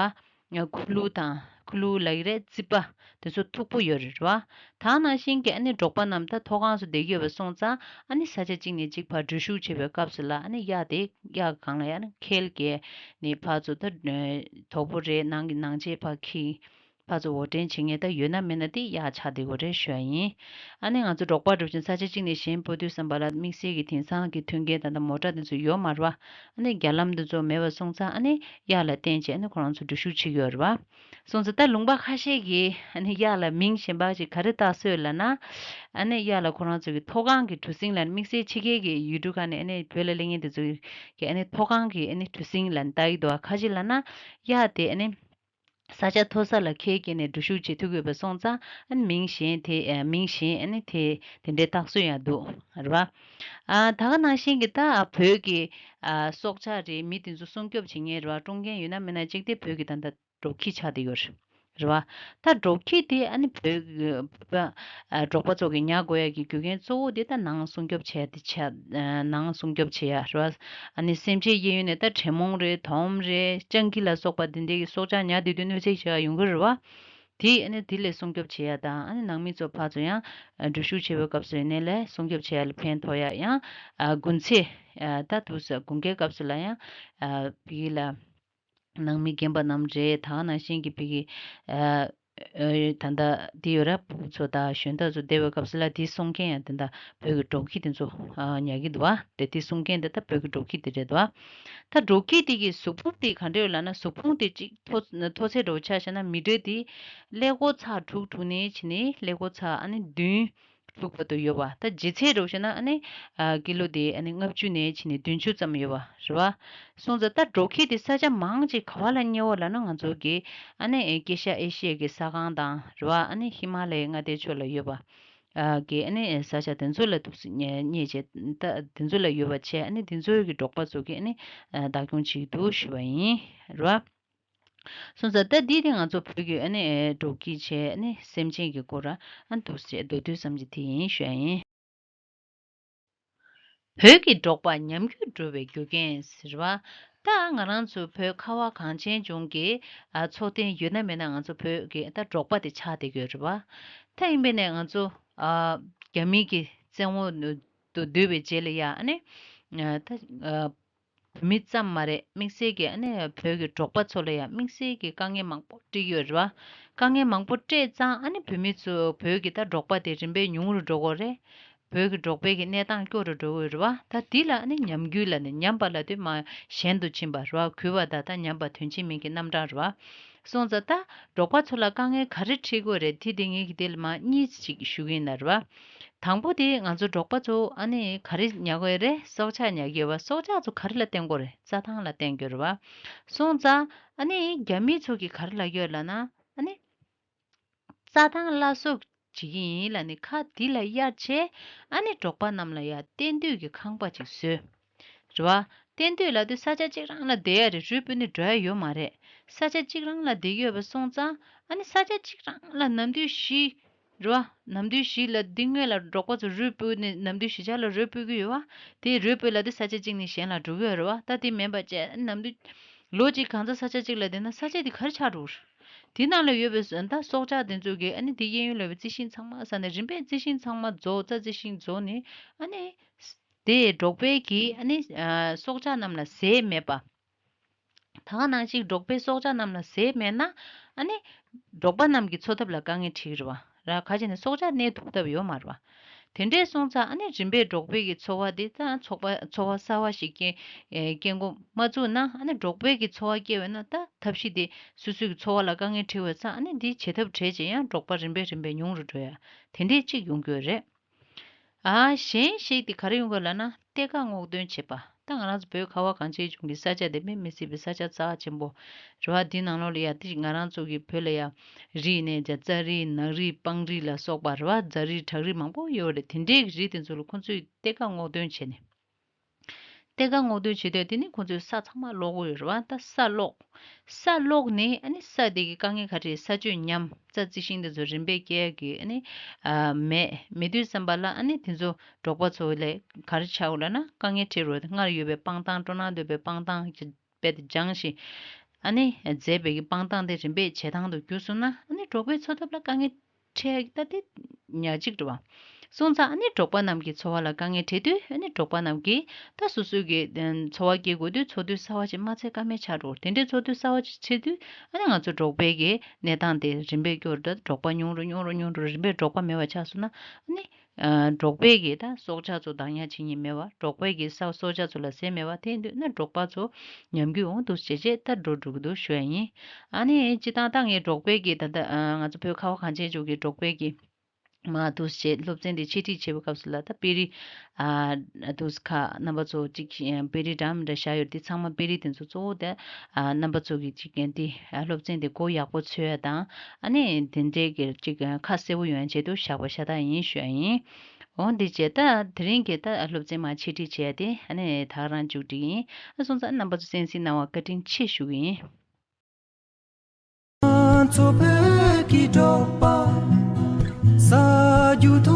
བ། ཁུ་ལུ་དང་ཁུ་ལུ་ལབ་ཀྱི་རེད། རྩིད་པ་དེ་ཚོ་མཐུག་པོ་ཡོད་རེད་བ། ད་ནང་བཞིན་གྱི་ཨ་ནི་འབྲོག་པ་རྣམས་ད་མཐོ་སྒང་སུ་བསྡད་ཀྱི་ཡོད་པ་སོང་ཙང་། ཨ་ནི་ས་ཆ་གཅིག་ནས་གཅིག་བར་འགྲུལ་བཞུད་བྱེད་པའི་སྐབས་སུ་ལ་ཨ་ནི་གཡག་དེ་གཡག་སྒང་ལ་ཡ་ནི་ཁལ་བརྒལ་ནས་ཕར་ཚུར་ད་དོག་པོ་རེད། ནང་གི་ནང་ཆས་ཕར་འཁྱེར། ཕར་ཚུར་འོར་འདྲེན་བྱེད་མཁན་ད་ཡོད་ན་མེད་ན་དེ་གཡག་ཆགས་བསྡད་ཀྱི་ཡོད་རེད་ཞུ་ཡ་ཡིན། ཨ་ནི་ང་ཚོ་འབྲོག་པ་འདྲ་བོ་ཅིག་ས་ཆ་གཅིག་ནས་གཞན་སྤོ་དུས་ཙམ་པ་ལ་དམིགས་བསལ་གྱི་དེང་སང་གི་མཐུན་རྐྱེན་ད་ལྟ་མོ་ཊ་དེ་ཚོ་ཡོད་མ་རེད་བ། ཨ་ནི་རྒྱ་ལམ་དེ་ཚོ་མེད་པ་སོང་ཙང་ཨ་ནི་གཡག་ལ་བརྟེན་བྱས་ཨ་ནི་ཁོ་རང་ཚོ་འགྲུལ་བཞུད་བྱེད་ཀྱི་ཡོད་རེད་བ། སོང་ཙང་ད་ལུང་པ་ཁ་ཤས་ཀྱིས་ཨ་ནི་གཡག་ལ་མིང་གཞན་པ་ཞིག་ག་རེ་བཏགས་སྲོལ་ལབ་ན། ཨ་ནི་གཡག་ལ་ཁོ་རང་ཚོ་གི་མཐོ་སྒང་གི་གྲུ་གཟིངས་ལ་དམིགས་བསལ་ཕྱི་རྒྱལ་གྱི་ཡུལ་གྲུ་ཁག་ནས་ཨ་ནི་བོད་ལ་སླེབས་མཁན་དེ་ཚོ་གིས་ཨ་ནི་མཐོ་སྒང་གི་ཨ་ནི་གྲུ་གཟིངས་ལབ་ནས་བཏགས་ཀྱི་འདུག་བ། ག་ཅི་ལབ་ན་གཡག་དེ་ཨ་ནི། ས་ཆ་མཐོ་ས་ལ་ཁལ་བརྒལ་ནས་འགྲུལ་བཞུད་བྱེད་ཐུབ་ཀྱི་ཡོད་པ་སོང་ཙང་། ཨ་ནི་མིང་གཞན་དེ་ཨ་མིང་གཞན་ཨ་ནི་དེ་དེ་འདྲའི་བཏགས་སྲོལ་ཡང་འདུག་རེད་བ། ཨ་ད་ག་ནང་བཞིན་གྱི་ད་བོད་ཀྱི་ཨ་སྲོག་ཆགས་རེད། མི་དེ་ཚོ་སྲུང་སྐྱོབ་བྱེད་མཁན་རེད་བ། སྲུང་མཁན་ཡོད་ན་མེད་ན་གཅིག་དེ་བོད་ཀྱི་ད་ལྟ་འབྲོག་ཁྱི་ཆགས་བསྡད་ཡོད་རེད་བ། ད་འབྲོག་ཁྱི་དེ་ཨ་ནི་བོད་ཀྱི་བོད་པ་ཨ་འབྲོག་པ་ཚོ་གིས་ཉར་དགོས་ཡ་གི་རྒྱུ་རྐྱེན་གཙོ་བོ་དེ་ད་ནང་སྲུང་སྐྱོབ་བྱས་ཏེ་ཆ་ནང་སྲུང་སྐྱོབ་བྱེད་ཡ་རེད་བ། ཨ་ནི་སེམས་ཅན་གཡས་གཡོན་ནས་ད་དྲེད་མོང་རེད། དོམ་རེད། སྤྱང་ཀི་ལ་སོགས་པ་འདི་འདྲའི་གི་སྲོག་ཆགས་ཉར་བསྡད་དུས་གནོད་འཚེ་བྱེད་ཡ་ཡོང་གི་རེད་བ། དེ་ཨ་ནི་དེ་ལས་སྲུང་སྐྱོབ་བྱེད་ཡ་དང་། ཨ་ནི་ནང་མི་ཚོ་ཕར་ཚུར་ཡང་འགྲུལ་བཞུད་བྱེད་པའི་སྐབས་སུ་ཡིན་ནའི་ལས་སྲུང་སྐྱོབ་བྱེད་ཡ་ལ་ཕན་ཐོགས་ཡ། ཡང་དགུན་ཚེ་ད་དུས་དགུན་ཁའི་སྐབས་སུ་ལ་ཡང་བི་ལ། ནང་མི་རྒན་པ་རྣམས་རེད། ད་ག་ནང་བཞིན་གྱི་བོད་ཀྱི་ཨ་ཨ་ད་ལྟ་འདི་ཡོད་ར། ཕྲུ་གུ་ཚོ་དང་གཞོན་དག་ཚོ་བསྡད་པའི་སྐབས་སུ་ལ་དེ་སྲུང་མཁན་ཡང་དེ་འདྲ་བོད་ཀྱི་འབྲོག་ཁྱི་དེ་ཚོ་ཨ་ཉར་གྱི་འདུག་བ། དེ་དེ་སྲུང་མཁན་དེ་ད་བོད་ཀྱི་འབྲོག་ཁྱི་དེ་རེད་འདུག་བ། ད་འབྲོག་ཁྱི་དེ་གི་གཟུགས་ཕུང་དེ་ག་འདྲ་ཡོད་ལབ་ན། གཟུགས་ཕུང་དེ་གཅིག་མཐོ་མཐོ་ཚད་འདྲ་བོ་ཆ་བཞག་ན་མི་ཊར་དེ་ཀླད་ཀོར་ཚེག་དྲུག་དྲུག་ནས་བྱས་ནས་ཀླད་ཀོར་ཚེག་ཨ་ནི་བདུན། དྲུག་བར་དུ་ཡོད་པ། ད་ལྗིད་ཚད་འདྲ་བོ་བཤད་ན་ཨ་ནི་ཨ་ཀི་ལོ་དེ་ཨ་ནི་ལྔ་བཅུ་ནས་བྱས་ནས་བདུན་ཅུ་ཙམ་ཡོད་པ་རེད་བ། སོང་ཙང་ད་འབྲོག་ཁྱི་དེ་ས་ཆ་མང་ཅིག་ག་བ་ལ་རྙེད་པ་ལབ་ན། ང་ཚོ་གི་ཨ་ནི་ཨེ་ཀེ་ཤ་ཨེ་ཤི་ཡའི་གི་ས་ཁང་དང་རེད་བ། ཨ་ནི་ཧི་མ་ལ་ཡའི་མངའ་སྡེ་ཕྱོགས་ལ་ཡོད་པ་ཨ་གི་ཨ་ནི་ས་ཆ་དེ་ཚོ་ལ་འདུག་སེ་རྙེད་རྙེད་བྱས། ད་དེ་ཚོ་ལ་ཡོད་པ་བྱས། ཨ་ནི་དེ་ཚོའི་གི་འབྲོག་པ་ཚོ་གིས་ཨ་ནི་ཨ་བདག་སྐྱོང་བྱེད་ཀྱི་འདུག་ཞུ་བ་ཡིན། རེད་བ། སོང་ཙང་ད་འདི་དེ་ང་ཚོ་བོད་ཀྱི་ཨ་ནི་འབྲོག་ཁྱི་བྱས་ཨ་ནི་སེམས་ཅན་གྱི་སྐོར་ཨ་འདུག་སེ་མདོར་བསྡུས་ཙམ་ཅིག་དེ་ཡིན་ཞུ་ཡ་ཡིན། བོད་ཀྱི་འབྲོག་པ་ཉམས་རྒུད་འགྲོ་བའི་རྒྱུ་རྐྱེན་ཟེར་བ། ད་ང་རང་ཚོ་བོད་ཁ་བ་གངས་ཅན་ལྗོངས་ཀྱི་ཨ་འཚོ་རྟེན་ཡོད་ན་མེད་ན་ང་ཚོ་བོད་ཀྱི་ད་འབྲོག་པ་དེ་ཆགས་བསྡད་ཀྱི་ཡོད་རེད་བ། ད་ཡིན་པས་ནས་ང་ཚོ་ཨ་རྒྱ་མི་གི་བཙན་འོག་ཏུ་བསྡུས་པའི་རྗེས་ལ་ཡ་ཨ་ནི་ཨ་ད་ཨ་བོད་མི་ཙམ་མ་རེད། དམིགས་བསལ་གྱི་ཨ་ནི་བོད་ཀྱི་འབྲོག་པ་ཚོ་ལ་ཡང་དམིགས་བསལ་གྱི་དཀའ་ངལ་མང་པོ་འཕྲད་ཀྱི་ཡོད་རེད་བ། དཀའ་ངལ་མང་པོ་འཕྲད་ཙང་ཨ་ནི་བོད་མི་ཚོ་བོད་ཀྱི་ད་འབྲོག་པ་དེ་རིམ་པས་ཉུང་རུ་འགྲོ་གི་རེད། བོད་ཀྱི་འབྲོག་པའི་གི་གནས་སྟངས་སྐྱོ་རུ་འགྲོ་གི་ཡོད་རེད་བ། ད་འདི་ལ་ཨ་ནི་ཉམས་རྒུད་ལབ་ནས་ཉམས་པ་ལབ་དུས་མ་ཞན་དུ་ཕྱིན་པ་རེད་བ། གུད་པ་དང་ད་ཉམས་པ་དོན་གཅིག་མིང་གི་རྣམ་གྲངས་རེད་བ། སོང་ཙང་ད་འབྲོག་པ་ཚོ་ལ་དཀའ་ངལ་ག་རེ་འཕྲད་ཀྱི་ཡོད་རེད། དེ་དེ་ངས་ཀྱི་དེ་ལ་མ་གཉིས་ཅིག་ཞུ་གི་ཡིན་ན་རེད་བ། དང་པོ་དེ་ང་ཚོ་འབྲོག་པ་ཚོ་ཨ་ནི་ག་རེ་ཉར་གི་ཡོད་རེད། སྲོག་ཆགས་ཉར་གི་ཡོད་བ། སྲོག་ཆགས་ཚོ་ག་རེ་ལ་བརྟེན་གྱི་ཡོད་རེད། རྩྭ་ཐང་ལ་བརྟེན་གྱི་ཡོད་རེད་བ། སོང་ཙང་ཨ་ནི་རྒྱ་མི་ཚོ་གིས་ག་རེ་ལབ་ཀྱི་ཡོད་ལབ་ན། ཨ་ནི་རྩྭ་ཐང་བླ་སྲོག་བྱེད་ཀྱི་ཡིན་ལབ་ནས་ཁ་འདི་ལ་གཡར་བྱས། ཨ་ནི་འབྲོག་པ་རྣམས་ལ་ཡ་གཏན་སྡོད་ཀྱི་ཁང་པ་ཅིག་བཟོས། རེད་བ། གཏན་སྡོད་ལབ་དུས་ས་ཆ་གཅིག་རང་ལ་བསྡད་ཡ་རེད། རུལ་སྤོས་ནས་འགྲོ་ཡ་ཡོད་མ་རེད། ས་ཆ་གཅིག་རང་ལ་བསྡད་ཀྱི་ཡོད་པ་སོང་ཙང་། ཨ་ནི་ས་ཆ་གཅིག་རང་ལ་ནམ་དུས་བཞི། རེད་བ། ནམ་དུས་བཞི་ལ་འདི་སྔོན་ལ་འབྲོག་པ་ཚོ་རུལ་སྤོས་ནས་ནམ་དུས་བཞི་ཆ་ལ་རུལ་སྤོས་ཀྱི་ཡོད་བ། དེ་རུལ་སྤོས་ལབ་དུས་ས་ཆ་གཅིག་ནས་གཞན་ལ་འགྲོ་གི་ཡོད་རེད་བ། ད་དེ་མིན་པ་བྱས་ནམ་དུས་ལོ་གཅིག་གང་ཚ་ས་ཆ་གཅིག་ལ་བསྡད་ན་ས་ཆ་དེ་ག་རེ་ཆགས་འགྲོ་གི་རེད། དེ་ནང་ལ་ཡོད་པའི་ད་སྲོག་ཆགས་དེ་ཚོ་གིས་ཨ་ནི་དེ་གཡས་གཡོན་ལ་ཡོད་པའི་རྩི་ཤིང་ཚང་མ་ཟ་ནས་རིམ་པས་རྩི་ཤིང་ཚང་མ་རྫོགས། རྩྭ་རྩི་ཤིང་རྫོགས་ནས་ཨ་ནི་དེ་འབྲོག་པའི་གི་ཨ་ནི་ཨ་སྲོག་ཆགས་རྣམས་ལ་ཟས་མེད་པ། ད་ག་ནང་བཞིན་འབྲོག་པའི་སྲོག་ཆགས་རྣམས་ལ་ཟས་མེད་ན། ཨ་ནི་འབྲོག་པ་རྣམས་ཀྱི་འཚོ་ཐབས་ལ་དཀའ་ངལ་འཕྲད་ཀྱི་རེད་བ། ར་ཁ་ཅིག་ནས་སྲོག་ཆགས་གནས་ཐུབ་ཐབས་ཡོད་མ་རེད་བ། དེ་འདྲས་སོང་ཙང་ཨ་ནི་རིམ་པས་འབྲོག་པའི་གི་འཚོ་བ་དེ་ད་ཚོགས་པ་འཚོ་བ་གསར་བ་ཞིག་སྐྱེ་ཨེ་སྐྱེ་འགོ་མ་བཙུགས་ན། ཨ་ནི་འབྲོག་པའི་གི་འཚོ་བ་སྐྱེལ་བས་ན་ད་ཐབས་ཤེས་དེ་སོ་སོའི་གི་འཚོ་བ་ལ་དཀའ་ངལ་འཕྲད་པ་སོང་ཙང་། ཨ་ནི་འདི་བྱེད་ཐབས་བྲལ་བྱས་ཡང་འབྲོག་པ་རིམ་པས་རིམ་པས་ཉུང་རུ་འགྲོ་ཡ་དེ་འདྲས་གཅིག་ཡོང་གི་ཡོད་རེད། ཨ་གཞན་ཞིག་དེ་ག་རེ་ཡོང་གི་ལབ་ན། གཏེར་ཁ་སྔོག་འདོན་བྱེད་པ། ད་ང་རང་ཚོ་བོད་ཁ་བ་གངས་ཅན་ལྗོངས་ཀྱི་ས་ཆ་དེ་དཔེ་མི་སྲིད་པའི་ས་ཆ་རྩ་ཆེན་པོ་རེད་བ། འདི་ནང་ལོགས་ལ་ཡ་དེ་ང་རང་ཚོ་གི་བོད་ལ་ཡ་རིགས་ནས་ཀྱང་རྩྭ་རིགས་ནགས་རིགས་སྤང་རིགས་ལ་སོགས་པ་རེད་བ། རྫ་རིགས་བྲག་རིགས་མང་པོ་ཡོད་རེད། དེ་འདྲའི་གི་རིགས་དེ་ཚོ་ལ་ཁོང་ཚོས་གཏེར་ཁ་སྔོག་འདོན་བྱས་ནས། གཏེར་ཁ་སྔོག་འདོན་བྱེད་དུས་དེ་ནི་ཁོང་ཚོས་ས་ཚང་མ་སློག་གི་ཡོད་རེད་བ། ད་ས་སློག་ས་སློག་ནས་ཨ་ནི་ས་དེ་གི་དཀའ་ངལ་ག་རེ། ས་ཆོད་ཉམས། རྩྭ་རྩི་ཤིང་དེ་ཚོ་རིམ་པས་སྐྱེ་ཡ་གི་ཨ་ནི་ཨ་མེད། མེད་དུས་ཙམ་པ་ལ་ཨ་ནི་དེ་ཚོ་འབྲོག་པ་ཚོ་ལ་ག་རེ་ཆགས་ཡོད་ལབ་ན། དཀའ་ངལ་འཕྲད་རོགས། སྔར་ཡོད་པའི་སྤང་ཐང་སྤྲོ་སྣང་འདོད་པའི་སྤང་ཐང་གི་དཔེ་དེ་སྦྱངས་ཤིང་། ཨ་ནི་མཛེས་པའི་གི་སྤང་ཐང་དེ་རིམ་པས་བྱེ་ཐང་དུ་གྱུར་སོང་ན། ཨ་ནི་འབྲོག་པའི་འཚོ་ཐབས་ལ་དཀའ་ངལ་འཕྲད་ཡ་ད་དེ་ཉག་གཅིག་རེད་བ། སོང་ཙང་ཨ་ནི་འབྲོག་པ་རྣམས་ཀྱི་འཚོ་བ་ལ་དཀའ་ངལ་འཕྲད་དུས། ཨ་ནི་འབྲོག་པ་རྣམས་ཀྱིས་ད་སོ་སོའི་གི་ཨ་འཚོ་བ་སྐྱེལ་དགོས་དུས་འཚོ་སྡོད་གསར་བ་ཞིག་མ་འཚོལ་ཀ་མེད་ཆགས་འགྲོ། དེ་འདྲའི་འཚོ་སྡོད་གསར་བ་ཞིག་འཚོལ་དུས་ཨ་ནི་ང་ཚོ་འབྲོག་པའི་གི་གནས་སྟངས་དེ་རིམ་པས་སྐྱོ་རུ་འགྲོ། འབྲོག་པ་ཉུང་རུ་ཉུང་རུ་ཉུང་རུ་རིམ་པས་འབྲོག་པ་མེད་པ་ཆགས་སོང་ན། ཨ་ནི་ཨ་འབྲོག་པའི་གི་ད་སྲོག་ཆགས་ཚོ་བདག་ཉར་བྱེད་མཁན་མེད་པ། འབྲོག་པའི་གི་ས་སྲོག་ཆགས་ཚོ་ལ་ཟས་མེད་པ། དེ་ཡིན་དུས་ན་འབྲོག་པ་ཚོ་ཉམས་རྒུད་འོང་འདུག་བྱས་བྱས་ད་འགྲོ་འགྲོ་གི་འདུག་ཞུ་ཡ་ཡིན། ཨ་ནི་སྤྱིར་བཏང་ད་ངས་འབྲོག་པའི་གི་ད་ལྟ་ཨ་ང་ཚོ་བོད་ཁ་བ་གངས་ཅན་ལྗོངས་ཀྱི་འབྲོག་པའི་གི་མ་འདུག་བྱས་སློབ་ཚན་དེ་འཆད་ཁྲིད་བྱེད་པའི་སྐབས་སུ་ལ། ད་དཔེ་རིས་ཨ་འདུག་ཁ་རྣམ་པ་ཚོ་གཅིག་དཔེ་རིས་འདྲ་མི་འདྲ་བཞག་ཡོད། དེ་ཚང་མ་དཔེ་རིས་དེ་ཚོ་གཙོ་བོ་དེ་ཨ་རྣམ་པ་ཚོ་གི་གཅིག་འདི་ཨ་སློབ་ཚན་དེ་མགོ་ཡག་པོ་ཚོས་ཡ་དང་། ཨ་ནི་དེ་འདྲའི་གི་གཅིག་ཁ་གསལ་པོ་ཡོང་ཡ་ཆེད་དུ་བཞག་པ་ཤ་སྟག་ཡིན་ཞུ་ཡ་ཡིན། འོ་འདི་བྱས་ད་དེ་རིང་གི་ད་སློབ་ཚན་མ་འཆད་ཁྲིད་བྱས་ཏེ་ཨ་ནི་ད་ག་རང་མཇུག་སྒྲིལ་ཡིན། ཨ་སོང་ཙང་རྣམ་པ་ཚོ་གསན་གཟིགས་གནང་བ་བཀའ་དྲིན་ཆེ་ཞུ་གི་ཡིན། ང་ཚོ་བོད་ཀྱི་འབྲོག་པ་ས་རྒྱུ་ཐོག